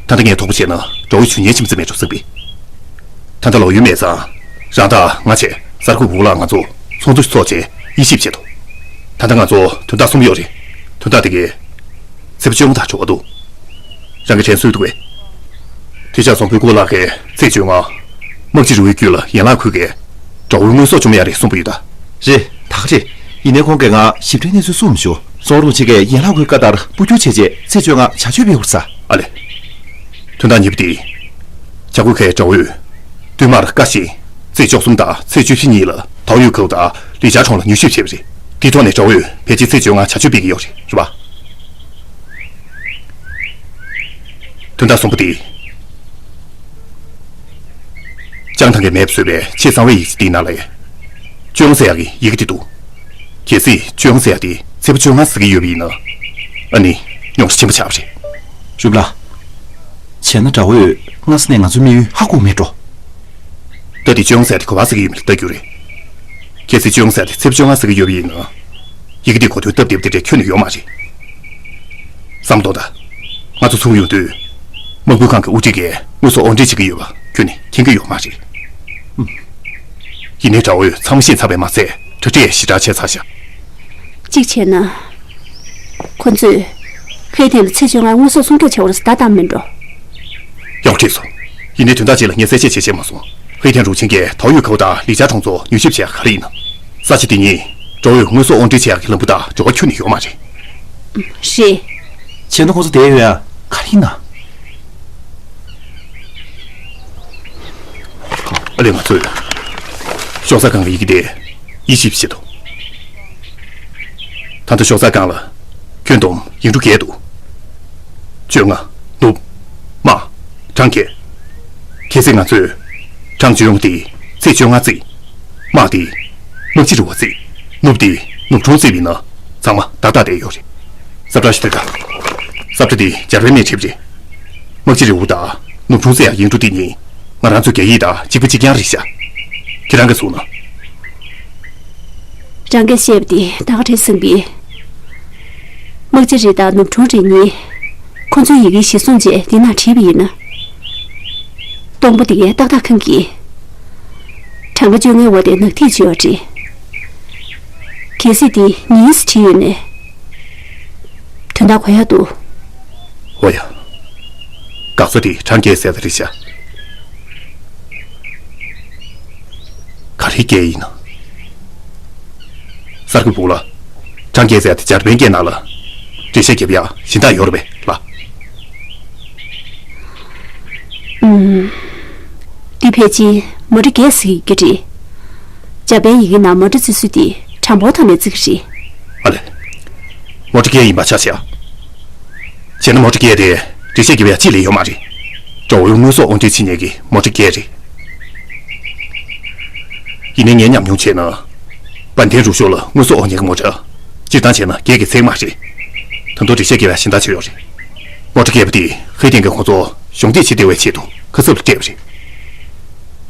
ད་ལྟ་ངས་དོགས་པ་བྱས་ན་དགྲ་བོའི་བྱུས་ཉེས་ཆེན་པོ་ཙམ་མེད་འགྲོ་བསམ་པས། ད་ལྟ་ལོག་ཡུལ་མེད་ཙང་། རང་དང་ང་བཅས་གསར་འགོད་བུ་ལགས་ང་ཚོ་ཚོགས་འདུ་ཞིག་ཚོགས་བྱས་དབྱེ་ཞིབ་བྱེད་དོ། ད་ལྟ་ང་ཚོ་དོན་དག་གསུམ་ཡོད་རེད། དོན་དག་དེ་གའི་ཚེས་པ་བཅོ་ལྔ་དང་འབྲེལ་བ་འདུག་རང་གི་དྲན་གསོས་འདུག་གས། དུས་བྱ་རྫོང་དཔོན་སྐུ་ལགས་ཀྱིས་ཚེས་བཅོ་ལྔ། དམག་སྤྱི་རི་བོའི་རྒྱུད་ལ་ཡན་ལག་ཁུལ་གྱི་དགྲ་བོའི་དངོས་ཟོག་བཅོམ་ཡ་རེད་གསུངས་པ་ཡོད་ད། རེད། ད་ག་རེད། ཡིན་ནའི་ཁོང་གིས་ང་ཞིབ་ཕྲའི་གནས་ཚུལ་གསུངས་མི་བྱུང་། སོང་རུང་ཕྱི་རྒྱལ་ཡན་ལག་ཁུལ་བཀའ་ལྟར་སྤོ་སྒྱུར་བྱས་རྗེས་ཚེས་བཅོ་ལྔ་བྱ་སྤྱོད་སྤེལ་དགོས་ས། ཨ་ལེ། དོན་དག་གཉིས་པ་དེ། བྱ་རྒོད་ཁའི་དགྲ་བོས། བསྟུད་མར་བཀའ་བཞིན། ཚེས་བཅུ་གསུམ་དང་ཚེས་བཅུ་བཞི་གཉིས་ལ། ཐའོ་ཡུས་ཁོའུ་དང་ལི་ཅཱ་ཁྲོང་ལ་མྱུལ་ཞིབ་བྱས་པ་རེད། དེའི་ཐོག་ནས་ཀྲའོ་ཡུས་ཕལ་ཆེར་ཚེས་བཅོ་ལྔ་བྱ་སྤྱོད་སྤེལ་གྱི་ཡོད་རེད། རེད་པ། དོན་དག་གསུམ་པ་དེ། ལྕང་ཐང་གིས་མེད་པ་བཟོས་པའི་ཆེས་གསང་བའི་ཡིག་ཆ་དེའི་ནང་ལ་ཡ། ཅོན་ཟེར་ཡག་གི་ཡི་གེ་དེ་འདུག་གལ་སྲིད་ཅོན་ཟེར་ཡག་དེ་ཚེས་པ་བཅོ་ལྔ་ཟེར་གྱི་ཡོད་པ་ཡིན་ན། ཨ་ནི། རྙོག་དྲ་ཆེན་པོ་ཆགས་པ་རེད། ཞུ་ལ། བྱས་ན་དགྲ་བོས་སྔ་ས་ནས་ང་ཚོའི་དམིགས་ཡུལ་ཧ་གོ་མེད་འགྲོ། ད་དེ་ཅོན་ཟེར་དེ་ག་པར་ཟེར་གྱི་ཡོད་མེད་ལ་ལྟ་རྒྱུ་རེད། གལ་སྲིད་ཅོན་ཟེར་དེ་ཚེས་པ་བཅོ་ལྔ་ཟེར་གྱི་ཡོད་པ་ཡིན་ན། ཡི་གེ་དེ་གོ་དོན་སྟབས་བདེ་པོ་དེ་འདྲ་ཁྱོན་ནས་ཡོད་མ་རེད། བསམ་གཏོང་དང་། ང་ཚོ་ཚུར་ཡོང་དུས། དམག་དཔོན་ཁང་གི་དབུ་ཁྲིད་ཀྱིས་དངོས་སུ་དབོར་འདྲེན་བྱེད་ཀྱི་ཡོད་པ་ཁྱོན་ནས་མཁྱེན་གྱི་ཡོད་མ་རེད། ཡིན་ནའི་དགྲ་བོས་ཚང་མ་ཤེས་ཚར་བས་མ་ཚད་གྲ་སྒྲིག་ཡང་ཞེ་དྲག་བྱས་ཚར་ཤག་གཅིག་བྱས་ན། ཁོ་ཚོས་ཧེ་ཐན་ལ་ཚེས་བཅོ་ལྔར་དངོས་ཟོག་སྲུང་སྐྱོབ་བྱ་བར་བརྡ་བཏང་མིན་འགྲོ། ཡག་པོ་བྲིས་སོང་། ཡིན་ནའི་དོན་དག་ཅིག་ལ་ངས་གསལ་བཤད་བྱེད་ཤེས་མ་སོང་། ཧེ་ཐན་རུ་ཆེན་གྱིས་ཐའོ་ཡུས་ཁའུ་དང་ལི་ཅཱ་ཁྲོང་ཚོ་མྱུལ་ཞིབ་བྱས་ག་རེ་ཡིན་ན། ས་ཆ་དེ་ཉིད་ཀྲོའུ་ཡུས་དངོས་ཟོག་དབོར་འདྲེན་བྱེད་ཡག་གི་ལམ་བུ་དང་འབྲེལ་བ་ཁྱོན་ནས་ཡོད་མ་རེད། རེད། བྱས་ན་ཁོ་ཚོ་བསྡད་ཡོད་ཡ་ག་རེ་ཡིན་ན། ཨ་ལས། ང་ཚོས་ཤོག་ཚ་སྒང་གི་ཡི་གེ་དེ་དབྱེ་ཞིབ་བྱེད་དོ། ད་ལྟ་ཤོག་ཚ་སྒང་ལ་ཁྱོན་བསྡོམས་ཡིག་འབྲུ་བརྒྱད་འདུག་བཅོ་ལྔ། ནུབ། དམག་གྲངས་བརྒྱད། གལ་སྲིད་ང་ཚོས་གྲངས་བཅོ་ལྔ་དེ་ཚེས་བཅོ་ལྔ་བརྩིས། དམག་དེ་དམག་སྤྱི་རི་བོ་བརྩིས། ནུབ་དེ་ནུབ་ཁྲུང་བརྩིས་པ་ཡིན་ན་ཚང་མ་ཏག་ཏག་བསྡད་ཡོད་རེད། ས་བཀྲ་ཞིག་ལྟ་དང་། ས་བཀྲ་དེ་འཇར་པན་ནས་བྲིས་པ་རེད། དམག་སྤྱི་རི་བོ་དང་ནུབ་ཁྲུང་བརྩི་ཡག་ཡིག་འབྲུ་དེ་གཉིས་ང་རང་ཚོའི་རྒྱ་ཡིག་དང་གཅིག་པ་གཅིག་རྐྱང་རེད་ཤག་ཁྱེད་རང་གིས་གཟིགས་ན། རང་གིས་བཤད་པ་དེ་ད་ག་རེད་བསམ་གི། དམག་སྤྱི་རི་དང་ནུབ་ཁྲུང་རི་གཉིས། ཁོ་ཚོའི་ཡི་གེ་གཞིར་བཟུང་བྱས་འདི་ན་བྲིས་པ་ཡིན་ན། སྟོང་པ་དེ་གས་ཏག་ཏག་ཁེངས་གི། གྲངས་ཀ་བཅོ་ལྔའི་འོག་དེ་ནག་ཐིག་བྱས་པ་རེད། གལ་སྲིད་དེ་ཉིས་བྲིས་ཡོད་ནས། དོན་དག་གོ་ཡག་འདུག་འོ་ཡ། འགག་རྩ་དེ་གྲངས་བརྒྱད་ཟེར་ཡག་དེ་རེད་ཤག་ག་རེའི་སྐད་ཡིན་ན། གསར་འགོད་པུའུ་ལགས། གྲངས་བརྒྱད་ཟེར་ཡག་དེ་འཇར་པན་སྐད་ནང་ལ་འགྲེལ་བཤད་རྒྱབ་ཡག་གཞན་དག་ཡོད་རེད་པས་ལགས། ཨུམ། འདི་ཕལ་ཆེར་མོ་ཊ་བརྒྱད་ཟེར་གྱི་རེད། འཇར་པན་ཡི་གེ་ནང་མོ་ཊ་བརྩི་སྲོལ་དེ་གྲངས་འབོར་ཐོག་ནས་བརྩི་གི་རེད། ཨ་ལས། མོ་ཊ་བརྒྱད་ཡིན་པ་ཆ་བཞག་བྱས་ན་མོ་ཊ་བརྒྱད་དེ་འགྲེལ་བཤད་རྒྱབ་ཡག་གཅིག་ལས་ཡོད་མ་རེད། ཀྲོའུ་ཡུས་དངོས་ཟོག་དབོར་འདྲེན་བྱེད་མཁན་གྱི་མོ་ཊ་བརྒྱད་རེད། ཡིན་ནའི་ངས་ཉམས་མྱོང་བྱས་ན། བན་དན་རུ་ཤོག་ལ་དངོས་ཟོག་དབོར་མཁན་གྱི་མོ་ཊ། སྤྱིར་བཏང་བྱས་ན་བརྒྱད་ཀྱི་ཚད་མ་རེད། ད་དུང་འགྲེལ་བཤད་རྒྱབ་ཡག་གཞན་དག་ཅིག་ཡོད་རེད། མོ་ཊ་བརྒྱད་པོ་དེ་ཧེ་ཐན་གྱིས་ཁོ་ཚོ་གཞོགས་འདེགས་བྱེད་བདེ་བའི་ཆེད་དུ་ཁ་གསབ་ལ་སྤྲད་པ་རེད།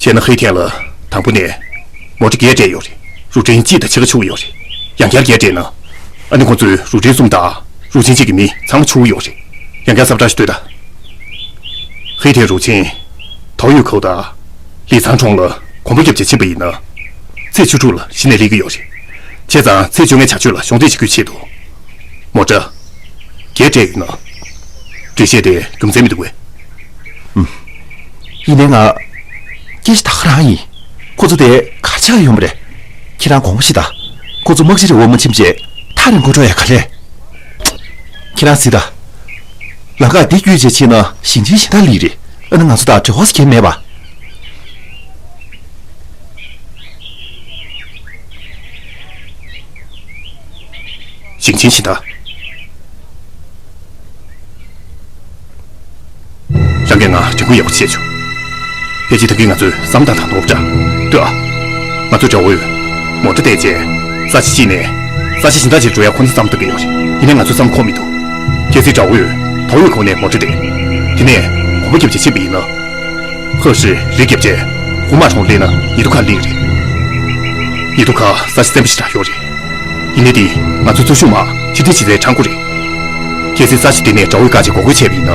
བྱས་ན་ཧེ་ཐན་ལ་དང་པོ་ནས་མོ་ཊ་བརྒྱད་སྤྲད་ཡོད་རེད། རུ་ཕྲན་གཅིག་དང་ཕྱེད་ཀ་ཆུ་བོ་ཡོད་རེད། ཡང་བསྐྱར་བརྒྱད་སྤྲད་ན། ཨ་ནི་ཁོ་ཚོའི་རུ་ཕྲན་གསུམ་དང་རུ་ཆེན་གཅིག་གི་མི་ཚང་མ་ཆུ་བོ་ཡོད་རེད། ཡང་བསྐྱར་ས་བཀྲ་ཞིག་ལྟོས་དང་། ཧེ་ཐན་རུ་ཆེན། ཐའོ་ཡུས་ཁའུ་དང་། ལི་ཚང་ཁྲོང་ལ་གོམ་པ་རྒྱབ་བྱས་ཕྱིན་པ་ཡིན་ན། ཚེས་བཅུ་དྲུག་ལ་གཞི་ནས་སླེབས་ཀྱི་ཡོད་རེད། བྱས་ཙང་ཚེས་བཅོ་ལྔའི་བྱ་སྤྱོད་ལ་གཞོགས་འདེགས་བྱེད་རྒྱུའི་ཆེད་དུ། མོ་ཊ། བརྒྱད་སྤྲད་ཡོད་ན། འགྲེལ་བཤད་དེ་རྒྱུ་མཚན་མི་འདུག་གས། ཨུམ། ཡིན་ནའི་ང་། སྐད་ཆ་ད་ག་རང་ཡིན། ཁོ་ཚོ་དེ་ག་ཆགས་ཡོང་བ་རེད། ཁྱེད་རང་དགོངས་པ་བཞེས་དང་། ཁོ་ཚོ་དམག་སྤྱི་རི་བོ་མ་ཕྱིན་བྱས་ཐག་རིང་པོ་འགྲོ་ཡག་ག་ལས། ཁྱེད་རང་གཟིགས་དང་། ལམ་ཁ་འདི་བརྒྱུད་བྱས་ཕྱིན་ན་ཞིང་ཆེན་གཞན་དག་སླེབས་རེད། ཨ་ནི་ང་ཚོ་དང་འབྲེལ་བ་ཟེར་མཁན་མེད་པ། ཞིང་ཆེན་གཞན་དག་རང་གིས་ང་དྲན་སྐུལ་ཡག་པོ་བྱས་བྱུང་། ཕལ་ཆེར་ད་གིན་ང་ཚོས་བསམ་སྟངས་དང་ནོར་བ་འདྲ། ལྟོས་ཨ། ང་ཚོས་དགྲ་བོས་མོ་ཊ་བཏད་རྗེས་ས་ཆ་གཅིག་ནས་ས་ཆ་གཞན་དག་ཅིག་འགྲོ་ཡག་ཁོ་ན་བསམ་བཏང་གི་ཡོད་རེད། ཡིན་ནའི་ང་ཚོས་བསམ་ཁོམ་མི་འདུག་གལ་སྲིད་དགྲ་བོས་ཐའོ་ཡུས་ཁའུ་ནས་མོ་ཊ་བཏད། དེ་ནས་གོམ་པ་རྒྱབ་བྱས་ཕྱིན་པ་ཡིན་ན། ཧོ་ཧྲི་རི་རྒྱབ་བྱས་ཧུ་མ་གྲོང་སླེབས་ན་ཉི་དུ་ཁ་སླེབས་རེད། ཉི་དུ་ཁ་ས་ཆ་བཙན་པོ་ཞེ་དྲག་ཡོད་རེད། ཡིན་ནའི་དེ་ང་ཚོའི་མཚོ་གཞུང་མར་ཕྱིར་འཐེན་བྱེད་སའི་འཕྲང་སྒོ་རེད། གལ་སྲིད་ས་ཆ་དེ་ནས་དགྲ་བོས་བཀག་བྱས་འགོག་རྒོལ་བྱས་པ་ཡིན་ན།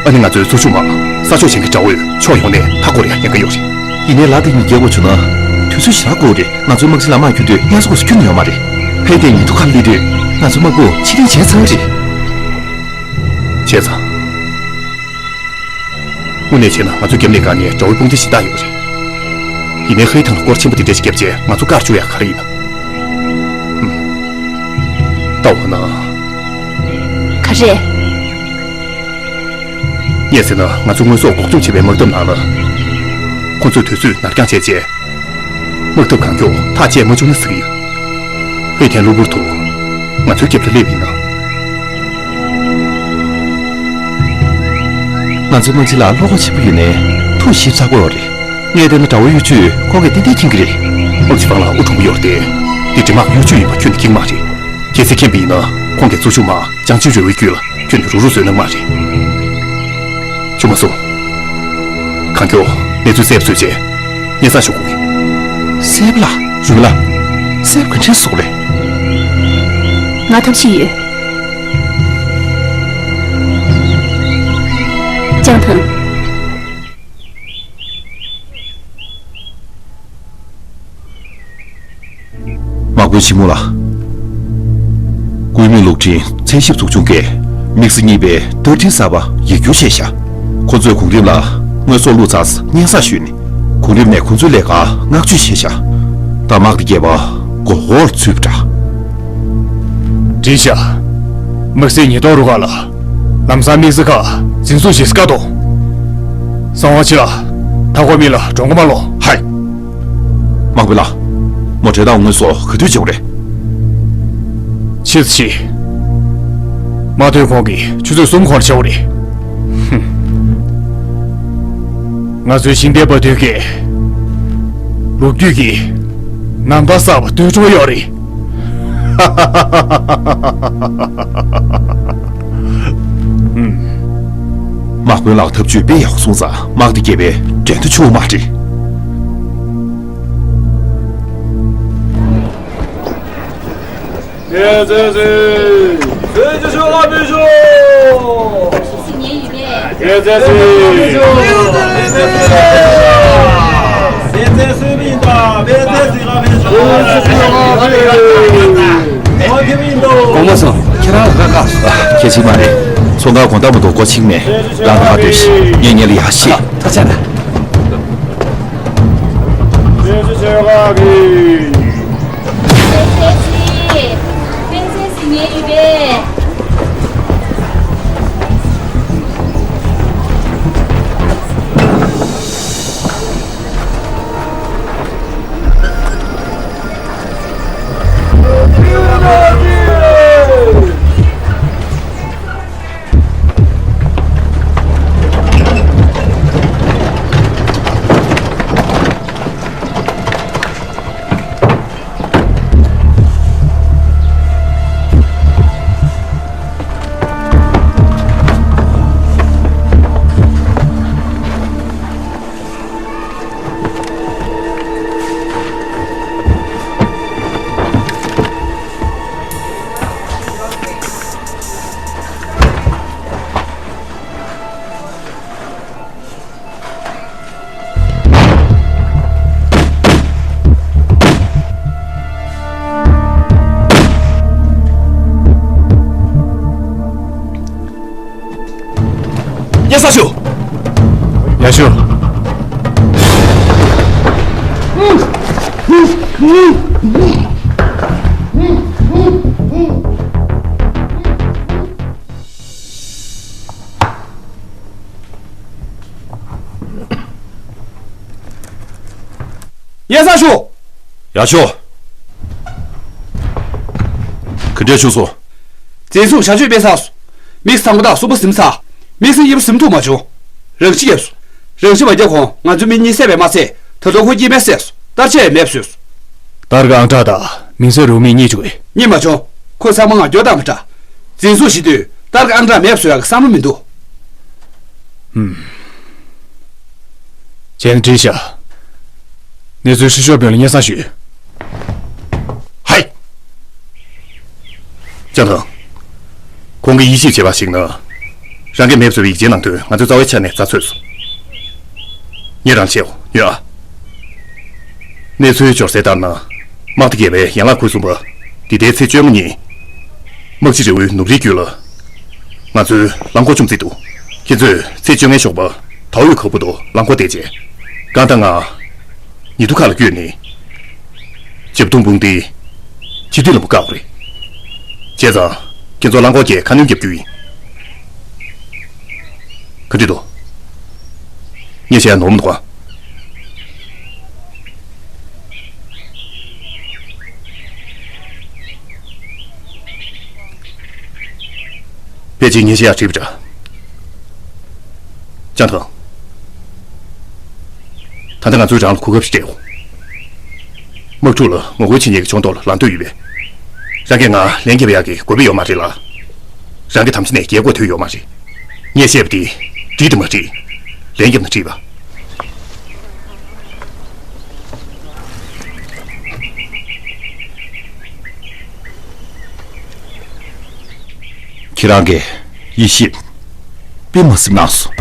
ཨ་ནི་ང་ཚོའི་མཚོ་གཞུང་མར་ས་ཕྱོགས་གཞན་གྱི་དགྲ་བོས་ཕྱོགས་ཡོངས་ནས་མཐའ་བསྐོར་ཡག་ཉེན་ཁ་ཡོད་རེད། ཡིན་ནའི་ལ་དེ་གཉིས་རྒྱལ་དགོས་བྱུང་ན་དུས་ཚོད་ཞེ་དྲག་འགོར་རེད། ང་ཚོའི་དམག་སྤྱི་ལམ་མར་ཁྱོན་དུས་དམྱལ་ས་སྐོར་སུ་ཁྱོན་ནས་ཡོད་མ་རེད། ཧེ་ཐན་ཉི་དུ་ཁ་སླེབས་དུས་ང་ཚོའི་དམག་དཔུང་ཕྱིར་འཐེན་བྱས་ཚར་བ་རེད། བྱས་ཙང་། དངོས་གནས་བྱས་ན་ང་ཚོའི་རྒྱབ་ནས་བཀག་མཁན་དགྲ་བོའི་དཔུང་སྡེ་གཞན་དག་ཡོད་རེད། ཡིན་ནའི་ཧེ་ཐང་ལ་སྐོར་ཆེན་པོ་དེ་འདྲ་ཞིག་བརྒྱབ་རྗེས་ང་ཚོ་བཀག་བཅུག་ཡག་ག་རེ་ཡིན་ནམ། ཧུམ། ལྟ་འོ་ན། ག་རེ། ངས་ཟེར་ན་ང་ཚོ་དངོས་ཟོག་འགོག་སྲུང་བྱེད་པའི་དམག་འཐབ་ནང་ལ། ཁོ་ཚོས་དུས་ཚོད་ནར་འགྱངས་བྱས་རྗེས། དམག་འཐབ་གང་མགྱོགས་ཐག་བཅད་མ་བཅུག་ན་ཟེར་གྱི་ཡོད། ཨེ་ཐན་གློ་བུར་དུ་ང་ཚོའི་རྒྱབ་ལ་སླེབས་ཡིན་ན། ང་ཚོའི་དམག་སྤྱི་ལགས་བློ་ཁོག་ཆེན་པོ་ཡོད་ནའི་ཐུགས་ཞིབ་ཚགས་པོ་ཡོད་རེད། ངས་བལྟས་ན་དགྲ་བོའི་གཡོ་ཇུས་ཁོ་གིས་ཏན་ཏན་མཁྱེན་གྱི་རེད། དམག་སྤྱི་ཕང་ལ་ཨུ་ཁྲུང་པོ་ཡོད་རེད་དེ། འདི་འདྲ་དམག་གི་གཡོ་ཇུས་ཡིན་པ་ཁྱོན་ནས་མཁྱེན་གྱི་མ་རེད། གལ་སྲིད་མཁྱེན་པ་ཡིན་ན་ཁོང་གིས་ཚུར་ཤུགས་མ་ཅང་ཅིན་རེའུའི་རྒྱུད་ལ་ཁྱོན་ནས་རུག་རུག་བཟོས་གནང་མ་རེད། བྱུང་མ་སོང་། གང་མགྱོགས་གནས་ཚུལ་གསལ་པོ་བཟོས་རྗེས་སྙན་སེང་ཞུ་དགོས་ཀྱི། སྲས་པོ་ལགས། རུས་མེད་ལགས། སྲས་པོ་ག་འདྲས་སོང་རེད། ང་ཐབས་ཤེས་ཡོད། ལྕང་ཐང་། དམག་དཔོན་ཆེན་མོ་ལགས། ཀུའེ་མིང་གློག་འཕྲིན་ཚན་ཞིབ་ཚོགས་ཆུང་གིས་དམིགས་བསལ་གཉིས་པའི་ཏར་ཊིན་གསར་པ་ཡིག་སྒྱུར་བྱས་ཤག་ཁོ་ཚོས་གོང་རིམ་ལ་དངོས་ཟོག་བླུགས་ཚར་སྙན་སེང་ཞུས་ནས། གོང་རིམ་ནས་ཁོ་ཚོའི་ལས་ཀར་བསྔགས་བརྗོད་བྱས་ཤག་ད་དམག་སྡེ་བརྒྱད་པ་མགོ་འོག་ལ་ཚུད་པ་འདྲ། བྲིས་ཤག་དམག་སའི་ཉེན་རྟོག་རུ་ཁག་ལ་ལམ་སང་དམིགས་བསལ་ཁག་འཛིན་བཟུང་བྱེད་སྐབས་དང་། གསང་བ་ཕྱི་ལ་མཐའ་འཁོར་མི་ལ་གྲོང་ཁོ་མ་ལོག་ཧའི། དམག་དཔོན་ལགས། མོ་ཊའི་དང་དངོས་ཟོག་ག་དུས་འབྱོར་རེད། ཕྱིས་སུ་ཕྱིན། མ་ཐོན་གོང་གི་ཆུ་ཚོད་གསུམ་གོང་ལ་ཆགས་པ་རེད། ཧུམ། ང་ཚོའི་ཤིང་རྟའི་དཔའ་རྟུལ་གྱིས་ལོ་རྒྱུས་ཀྱི་ནམ་ཟླ་གསར་པ་བཏོད་འགྲོ་ཡོད་རེད། ཧུམ། དམག་དཔོན་ལགས་ཐབས་ཇུས་དཔེ་ཡག་པོ་སོང་ཙང་དམག་སྡེ་བརྒྱད་པའི་འགྲན་བསྡུར་ཆུང་མ་རེད། གོང་མ་སོང་། ཁྱེད་རང་ལ་ཁ་ཁ། ཁྱེད་ཅིག་མ་རེད། ཚོང་ཁང་དགོང་དག་མ་གཏོགས་སྒོ་ཕྱེ་མེད། རང་ད་ག་སྡོད་ཤིག་ངས་ཉལ་ལ་ཡག་ཤིག་ད་ཆ་ན། སྤེན་ཚེ་ཟིན་ངེས་ཡོད་པས། སྙན་སེང་ཞུ། ཡ་ཞུ། སྙན་སེང་ཞུ། ཡ་ཞུ། ག་འདྲས་བྱུང་སོང་། འཛིན་བཟུང་བྱ་སྤྱོད་སྤེལ་ཚར་སོང་། དམིགས་བསལ་གོ་བརྡ་གསུམ་པ་ཟིན་ཚར། དམིགས་བསལ་གཉིས་པ་ཟིན་ཐུབ་མ་བྱུང་། རང་འཁྲི་བརྒྱབ་སོང་། རང་འཁྲི་མ་བརྒྱབ་གོང་ང་ཚོའི་མི་གཉིས་བསད་པས་མ་ཚད་ད་དུང་ཁོ་སྐྱེས་དམན་བསད་སོང་། ལྟར་ཆད་ཡང་མེད་པ་བཟོས་སོང་། ཏར་ཀ་ཨང་ཀྲག་དང་མིང་སྲིང་རུ་མི་གཉིས་བཅུག་གས། རྙེད་མ་བྱུང་། ཁོ་ཚང་མ་ང་རྒྱོ་དང་མི་འདྲ། འཛིན་བཟུང་བྱེད་དུས་ཏར་ཀ་ཨང་ཀྲག་མེད་པ་བཟོ་ཡག་གི་བསམ་བློ་མི་འདུག་ཧུམ། བྱས་ན་འགྲིག་ཤག་གནས་ཚུལ་ཧྲི་ཤོ་དཔོན་ལ་སྙན་སེང་ཞུས། ཧའི། ལྕང་ཐང་། ཁོང་གིས་དབྱེ་ཞིབ་བྱས་པར་གཞིགས་ན། རང་གིས་མེད་པ་བཟོ་བའི་ཡིག་ཆའི་ནང་དོན་ང་ཚོས་རྩ་བའི་ཆ་ནས་རྩད་ཆོད་སོང་། ཉོན་རང་ཆེའོ་ཉོན་ཨ། གནས་ཚུལ་འབྱོར་གསལ་ལྟར་ན། དམག་སྡེ་བརྒྱད་པའི་ཡན་ལག་ཁུལ་གསུམ་པ། འདི་ཟླའི་ཚེས་བཅོ་ལྔ་ཉིན། དམག་སྤྱི་རེའུའི་ནུབ་རིའི་རྒྱུད་ལ། ང་ཚོའི་རླངས་འཁོར་བཅོམ་རྩིས་འདུག་ཁྱེད་ཚོས་ཚེས་བཅོ་ལྔའི་ཞོགས་པ། དའོ་ཡུས་ཁ་བུ་དུ་རླངས་འཁོར་བསྡད་རྗེས། གང་ལྟར་ང་། ཉི་དུ་ཁ་ལ་བསྐྱོད་ནས། བྱབ་ཐུང་དཔུང་སྡེའི་སྤྱི་འཐུས་ལ་མོ་བཀག་པ་རེད། བྱས་ཙང་ཁྱེད་ཚོ་རླངས་འཁོར་གྱི་ཁ་སྣོན་རྒྱབ་རྒྱུ་ཡིན། ག་འདྲ་འདུག་ངས་བྱས་ནོར་མི་འདུག་ཨ། ཕལ་ཆེར་ཉེས་ཆད་ཡང་བྲིས་པ་འདྲ། ལྕང་ཐང་། ད་ལྟ་ང་ཚོས་རང་ལ་གོ་སྐབས་ཤིག་སྤྲད་ཡོང་། དམག་འཁྲུག་ལ་ངོ་རྒོལ་བྱེད་མཁན་གྱི་ཕྱོགས་གཏོགས་ལ་ལམ་སྟོན་ཡོད་པས། རང་གིས་ང་ལན་རྒྱབ་ཡག་གི་དགོས་པ་ཡོད་མ་རེད་ལ། རང་གི་དམ་ཚིག་ནས་རྒྱལ་སྒོ་ཐོན་ཡོད་མ་རེད། ངས་བཤད་པ་དེ་འགྲིག་དང་མ་འགྲིག་ལན་རྒྱབ་ན་འགྲིག་པ། ཁྱེད་རང་གིས་ཡིད་ཆེས་དཔེ་མ་སྲིད་གནང་སོང་།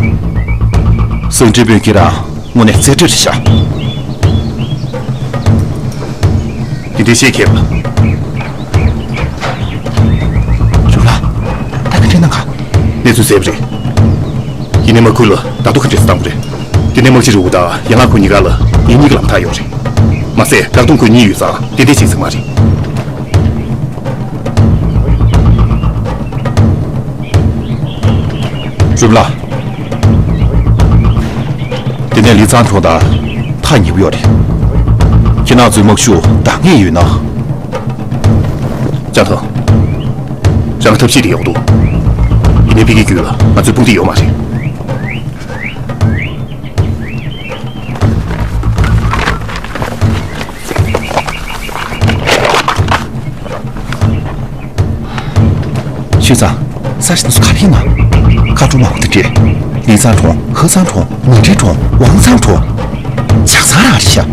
སང་ཀྲི་དཔོན་ཁྱེད་རང་དངོས་གནས་རྩེ་གྲས་རེད་ཤག། དེ་འདྲའི་བཤད་མཁས་པ། ཞུ་ལ། ད་ག་འདྲས་གནང་ག་གནས་ཚུལ་གསལ་པོ་རེད། ཡིན་ནའི་མ་ཁུལ་ལ་ད་དུང་ག་འདྲས་སེ་བཏང་དགོས་རེད། དེ་ནས་དམག་སྤྱི་རུ་དང་ཡན་ལག་ཁོ་གཉིས་ཀ་ལ་ངེད་གཉིས་ཀྱི་ལམ་ཐག་ཡོད་རེད། མ་ཟད་བཀག་སྡོམ་ཁུལ་གཉིས་ཡོད་ཙང་ཏན་ཏན་བྱེད་ཚུགས་མ་རེད། རུབ་ལ། དེ་ནས་ལི་ཚང་གྲོང་རྡལ་ཐག་ཉེ་པོ་ཡོད་རེད། ཁྱེད་རང་ཚོའི་དམག་ཤུགས་འདང་ངེས་ཡོད་ན། ལྕང་ཐང་། རང་གི་ཐབས་ཤེས་དེ་ཡག་པོ་འདུག། ཡིན་ནའི་ཕ་གིའི་རྒྱུད་ལ་ང་ཚོའི་དཔུང་སྡེ་ཡོད་མ་རེད། ཤུས་ཙང་། ས་ཞིག་ན་སུ་ག་རེ་ཡིན་ན། ཁ་གྲོང་མ་འོང་དེ་འདྲས། ལི་ཚང་གྲོང་། ཧ་ཚང་གྲོང་། ནིང་ཁྲི་གྲོང་། ཝང་ཚང་གྲོང་། ཇག་ཚང་རང་རེད་ཤག།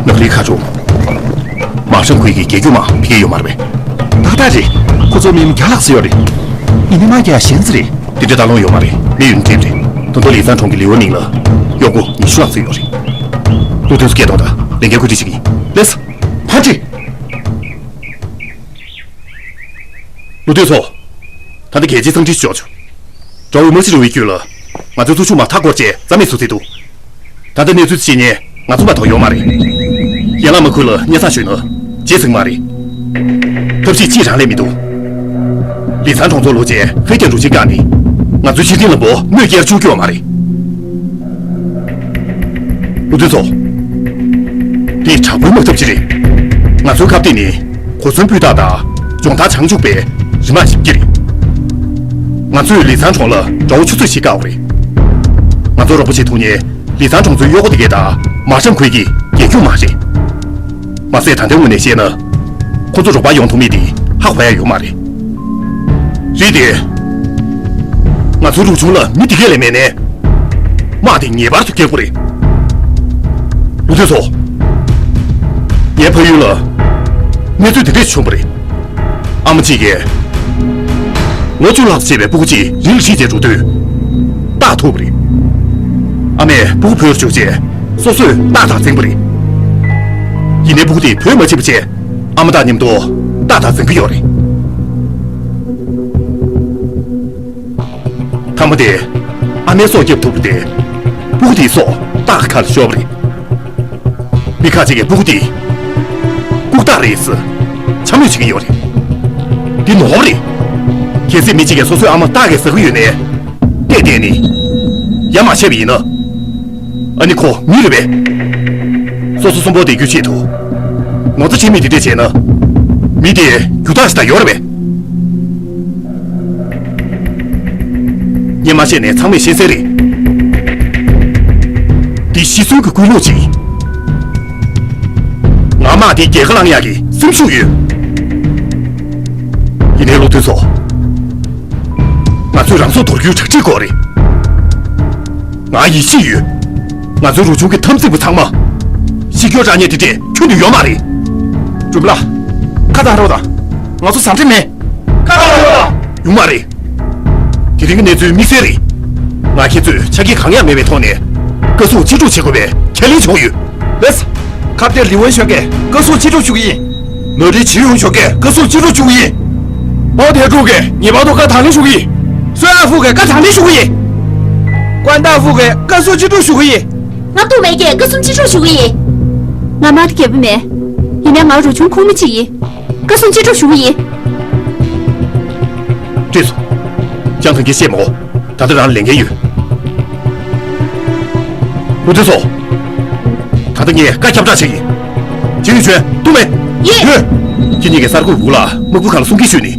ནག་ལི་ཁ་གྲོང་། མ་ཧྲང་ཁུའི་གི་རྒྱལ་རྒྱུད་མ་ཕ་གིར་ཡོད་མ་རེད་པས། ཏག་ཏག་རེད། ཁོ་ཚོ་མི་མི་བརྒྱ་ལྷག་ཙམ་ཡོད་རེད། ཡིན་ནའི་དམག་རྒྱག་ཡ་ཞན་ཙམ་རེད། དེ་འདྲ་ད་ལོང་ཡོད་མ་རེད། མི་ཡོད་ན་འགྲིག་རེད། ད་དུང་ལི་ཚང་གྲོང་གི་ལི་ཝོ་ནིང་ལ་གཡོག་པོ་ཉི་ཤུ་ལྷག་ཙམ་ཡོད་རེད། ལུ་ཏོན་སུ་སྐད་གཏོང་དང་། ལས་འགན་བཀོད་སྒྲིག་བྱེད་ཀྱི་ཡིན། ལགས་སོ། ཕ་ཏི། ལུ་ཏོན་སུ། ད་ལྟ་རྒྱལ་སྤྱིའི་གསང་འཕྲིན་ཞུ་ཆོག། དགྲ་བོའི་དམག་སྤྱི་རུ་བའི་རྒྱུད་ལ་ང་ཚོའི་གཙོ་ཤུགས་མ་མཐའ་སྐོར་བཅས་རྩ་མེད་བཟོ་རྩིས་འདུག། ད་ལྟ་གནས་ཚུལ་ཤེས་མཁན་ང་ཚོ་མ་གཏོགས་ཡོད་མ་རེད། ཡན་ལག་དམག་ཁུལ་ལ་སྙན་སེང་ཞུས་ན་བརྗེད་སོང་མ་རེད། ཐབས་ཤེས་གཅིག་རང་ལས་མི་འདུག། ལི་ཚང་གྲོང་ཚོར་ལོག་རྗེས་ཧེ་ཀྱང་འགྲོ་ཆས་བཀག་ནས་ང་ཚོའི་ཕྱིར་འཐེན་ལམ་བུ་གནོད་སྐྱེལ་བཅུག་རྒྱུ་ཡོད་མ་རེད། ལུ་ཏོན་སུ། འདི་དྲག་པོའི་དམག་འཐབ་ཅིག་རེད། ང་ཚོའི་ཁ་གཏད་ནི་གོ་མཚོན་སྤུས་དག་དང་སྦྱོང་བརྡར་བྱང་ཆུབ་པའི་རི་དམག་ཞིག་གི་རེད། ང་ཚོས་ལི་ཚང་གྲོང་ལ་དགྲ་བོ་ཆུ་ཚོད་ཞིག་བཀག་པ་རེད། ང་ཚོར་རོགས་པ་བྱེད་ཐུབ་མཁན་ལི་ཚང་གྲོང་ཚོའི་གཡོག་པོ་དེ་གས་དང་མ་ཧྲང་ཁུའི་གི་རྒྱལ་རྒྱུད་མ་རེད། མ་ཟད་ད་ལྟའི་ངོས་ནས་བཤད་ན། ཁོ་ཚོ་རོགས་པ་ཡོང་ཐུབ་མེད་དེ་ཧ་གོ་ཡ་ཡོད་མ་རེད། རེད་དེ། ང་ཚོའི་རུ་ཆུང་ལ་མི་དེ་གས་ལས་མེད་ནས། དམག་དེ་ངེས་པར་དུ་སྐྱེལ་དགོས་རེད། ལུ་ཏོན་སུ། ངའི་ཕ་ཡུལ་ལ་གནས་ཚུལ་དེ་འདྲས་བྱུང་བ་རེད། ཨ་མ་གཅིག་གིས་ལོ་བཅུ་ལྷག་ཙམ་བྱས་པའི་སྤུ་གུ་གཅིག་རི་ལ་ཁྲིད་བྱས་འགྲོ་དུས་རྟགས་ཐུག་པ་རེད། ཨ་མས་སྤུ་གུ་བོས་ར་བཅུག་རྗེས་སོ་སོས་རྟགས་དག་འཛིན་པ་རེད། ཡིན་ནའི་སྤུ་གུ་དེས་བོས་མ་ཕྱིན་པ་བྱས་ཨ་མ་དང་མཉམ་དུ་རྟགས་དག་འཛིན་གྱི་ཡོད་རེད། མཐའ་མ་དེ་ཨ་མའི་སྲོག་བསྐྱབས་ཐུབ་པ་དེ་སྤུ་གུ་དེའི་སྲོག་རྟགས་ཁ་ལ་ཤོར་བ་རེད། མི་ཁ་ཅིག་གིས་སྤུ་གུ་དེ་ལྐུགས་རྟགས་རེད་ཟེར་འཕྱ་སྨོད་བྱེད་ཀྱི་ཡོད་རེད། འདི་ནོར་བ་རེད། གལ་སྲིད་མི་གཅིག་གིས་སོ་སོའི་ཨ་མ་རྟགས་ཀྱིས་ཟ་གི་ཡོད་ནའི་བལྟས་བསྡད་ནས་ཡ་མ་བྱས་པ་ཡིན་ན། ཨ་ནི་ཁོ་མི་རེད་པས། སོ་སོ་གསོན་པོ་བསྡད་རྒྱུའི་ཆེད་དུ་ངོ་ཚ་ཆེ་མི་དེ་འདྲས་བྱས་ན་མི་དེ་རྒྱུ་དག་ཞིག་ད་ཡོད་རེད་པས། ངས་མ་བཤད་ནས་ཚང་མས་ཤེས་གསལ་རེད། འདི་ཤི་གསོན་གྱི་ཀུན་སློང་ཅིག། ང་དམག་འདི་རྒྱལ་ཁ་བླངས་ཡག་གི་སེམས་ཤུགས་ཡོད། ཡིན་ནའི་ལུ་ཏོན་སུ། ང་ཚོས་རང་སྲོག་དོར་རྒྱུའི་གྲ་སྒྲིག་དགོས་རེད། ང་ཡིད་ཆེས་ཡོད། ང་ཚོའི་རུ་ཆུང་གི་འཐབ་འཛིང་པ་ཚང་མ་ཤི་སྐྱོ་རག་ཉེན་དེ་འདྲས་ཁྱོན་ནས་ཡོད་མ་རེད། གྲུབ་ལ། ཁ་བཏང་རོགས་དང་། ང་ཚོ་ཟ་འདྲེ་མེད། ཁ་བཏང་རོགས་དང་། ཡོང་མ་རེད། དེ་རིང་གི་གནས་ཚུལ་དམིགས་བསལ་རེད། ང་ཁྱེད་ཚོས་ཆ་རྐྱེན་གང་ཡང་མེད་པའི་ཐོག་ནས་བཀའ་ཟུར་ཅི་སྒྲུབ་བྱེད་དགོས་པའི་ཁས་ལེན་བྱུང་ཡོད། ལགས། ཁ་གཏད་ལི་ཝན་ཤོད་ཀས་བཀའ་ཟུར་ཅི་སྒྲུབ་ཞུ་གི་ཡིན། མ་རི་ཇི་ཡུང་ཤོད་ཀས་བཀའ་ཟུར་ཅི་སྒྲུབ་ཞུ་གི་ཡིན། པའོ་ཐེ་ཀྲུའུ་གས་ངེས་པར་དུ་བཀའ་དང་ལེན་ཞུ་གི་ཡིན། སུའེ་ཨ་ཧྥུ་གས་བཀའ་དང་ལེན་ཞུ་གི་ཡིན། ཀོན་ཏཱ་ཧྥུ་གས་བཀའ་ཟུར་ཅི་སྒྲུབ་ཞུ་གི་ཡིན། ང་ཏུའུ་མེ་གས་བཀའ་ཟུར་ཅི་སྒྲུབ་ཞུ་གི་ཡིན། ང་དམག་སྡེ་རྒྱལ་པོ་མེད། ཡིན་ནའི་ང་རུ་ཆུང་ཁོངས་མི་གཅིག་ཡིན། བཀའ་ཟུར་ཅི་སྒྲུབ་ཞུ་གི་ཡིན། བཀྲེས་སོང་། ལྕང་ཐང་གིས་བཤད་མ་གོ། ད་ལྟ་རང་ལ་ལས་འགན་ཡོད། ལུ་ཏོན་སུ། ད་ལྟ་ངས་བཀའ་ཁྱབ་བསྒྲགས་བྱེད་ཀྱི་ཡིན། ཅིན་ཡུས་ཆུན། ཏུའུ་མེ། ཡེ། ཁྱེད་གཉིས་ཀྱིས་གསར་འགོད་པ་ལ་དམག་དཔུང་ཁག་ལ་གསུང་སྐད་ཞུས་ནས།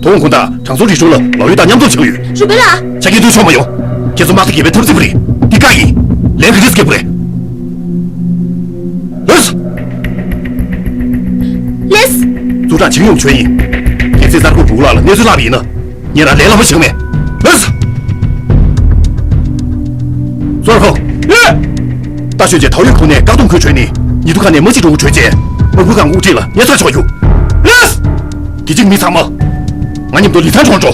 ཨོང་ཁོང་དང་དྲང་སྲོང་རི་ཁྲོད་ལ་ལོ་ཡོད་དང་མཉམ་འཛོམས་བྱེད་ཀྱི་ཡོད། རུ་སྦེ་ལགས། ཆ་རྐྱེན་འདུག་ཆོག་མ་ཡོང་། ཁྱེད་ཚོ་དམག་སྡེ་བརྒྱད་པའི་འཐབ་རྩོད་པ་རེད། འདི་བཀའ་ཡིན། ལན་ག་འདྲས་སེ་རྒྱབ་དགོས་རེད། ལགས་སོ། ལགས་སོ། ཙུའུ་ཀྲང་ཆིང་ཡུང་ཆོས་ཡིན། ཁྱེད་ཚོས་གསར་འགོད་པ་ལགས་ལ་གནས་ཚུལ་བསླབས་པ་ཡིན་ན། ངས་རང་ལན་ལབ་པ་བྱེད་ཀྱི་མེད། ལགས་སོ། ཙུའུ་ཧོ། ཡེ། རྟ་ཞོན་ཅན་ཐའོ་ཡོད་ཁོང་ནས་བཀག་སྡོམ་ཁུལ་བྲོས་ནས་ཉི་དུ་ཁ་ནས་མ་ཅིག་འགྲོ་གི་བྲོས་རྗེས། དམག་ཁུལ་ཁང་དབུ་ཁྲིད་ལ་ཉེན་ཚབས་ཆེ་བ་ཡོད། ལགས་སོ། དེ་གཅིག་མི་ཚང་མ། ང་མཉམ་དུ་ལི་ཐང་གྲོང་འགྲོ།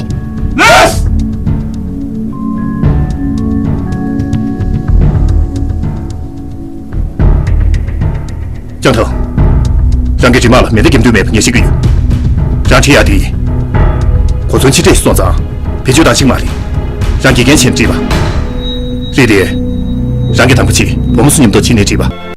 ལགས་སོ། ཅང་ཐང་། རང་གི་རྗེས་མ་ལ་མེ་མདའ་བརྒྱབ་འདོད་མེད་པ་ངས་ཤེས་ཀྱི་ཡོད། རང་ཁྲིད་ཡག་དེ་ཡིན། གོ་མཚོན་ཕྱི་བྲེས་སོང་ཙང་། བེད་སྤྱོད་བཏང་ཤེས་མ་རེད། རང་དགེ་རྒན་བྱས་ནས་ཁྲིད་པ། རེད་དེ། རང་གི་དང་པོ་ཆེ་བུ་མོ་སུ་མཉམ་དུ་ཕྱི་ནས་ཁྲིད་པ།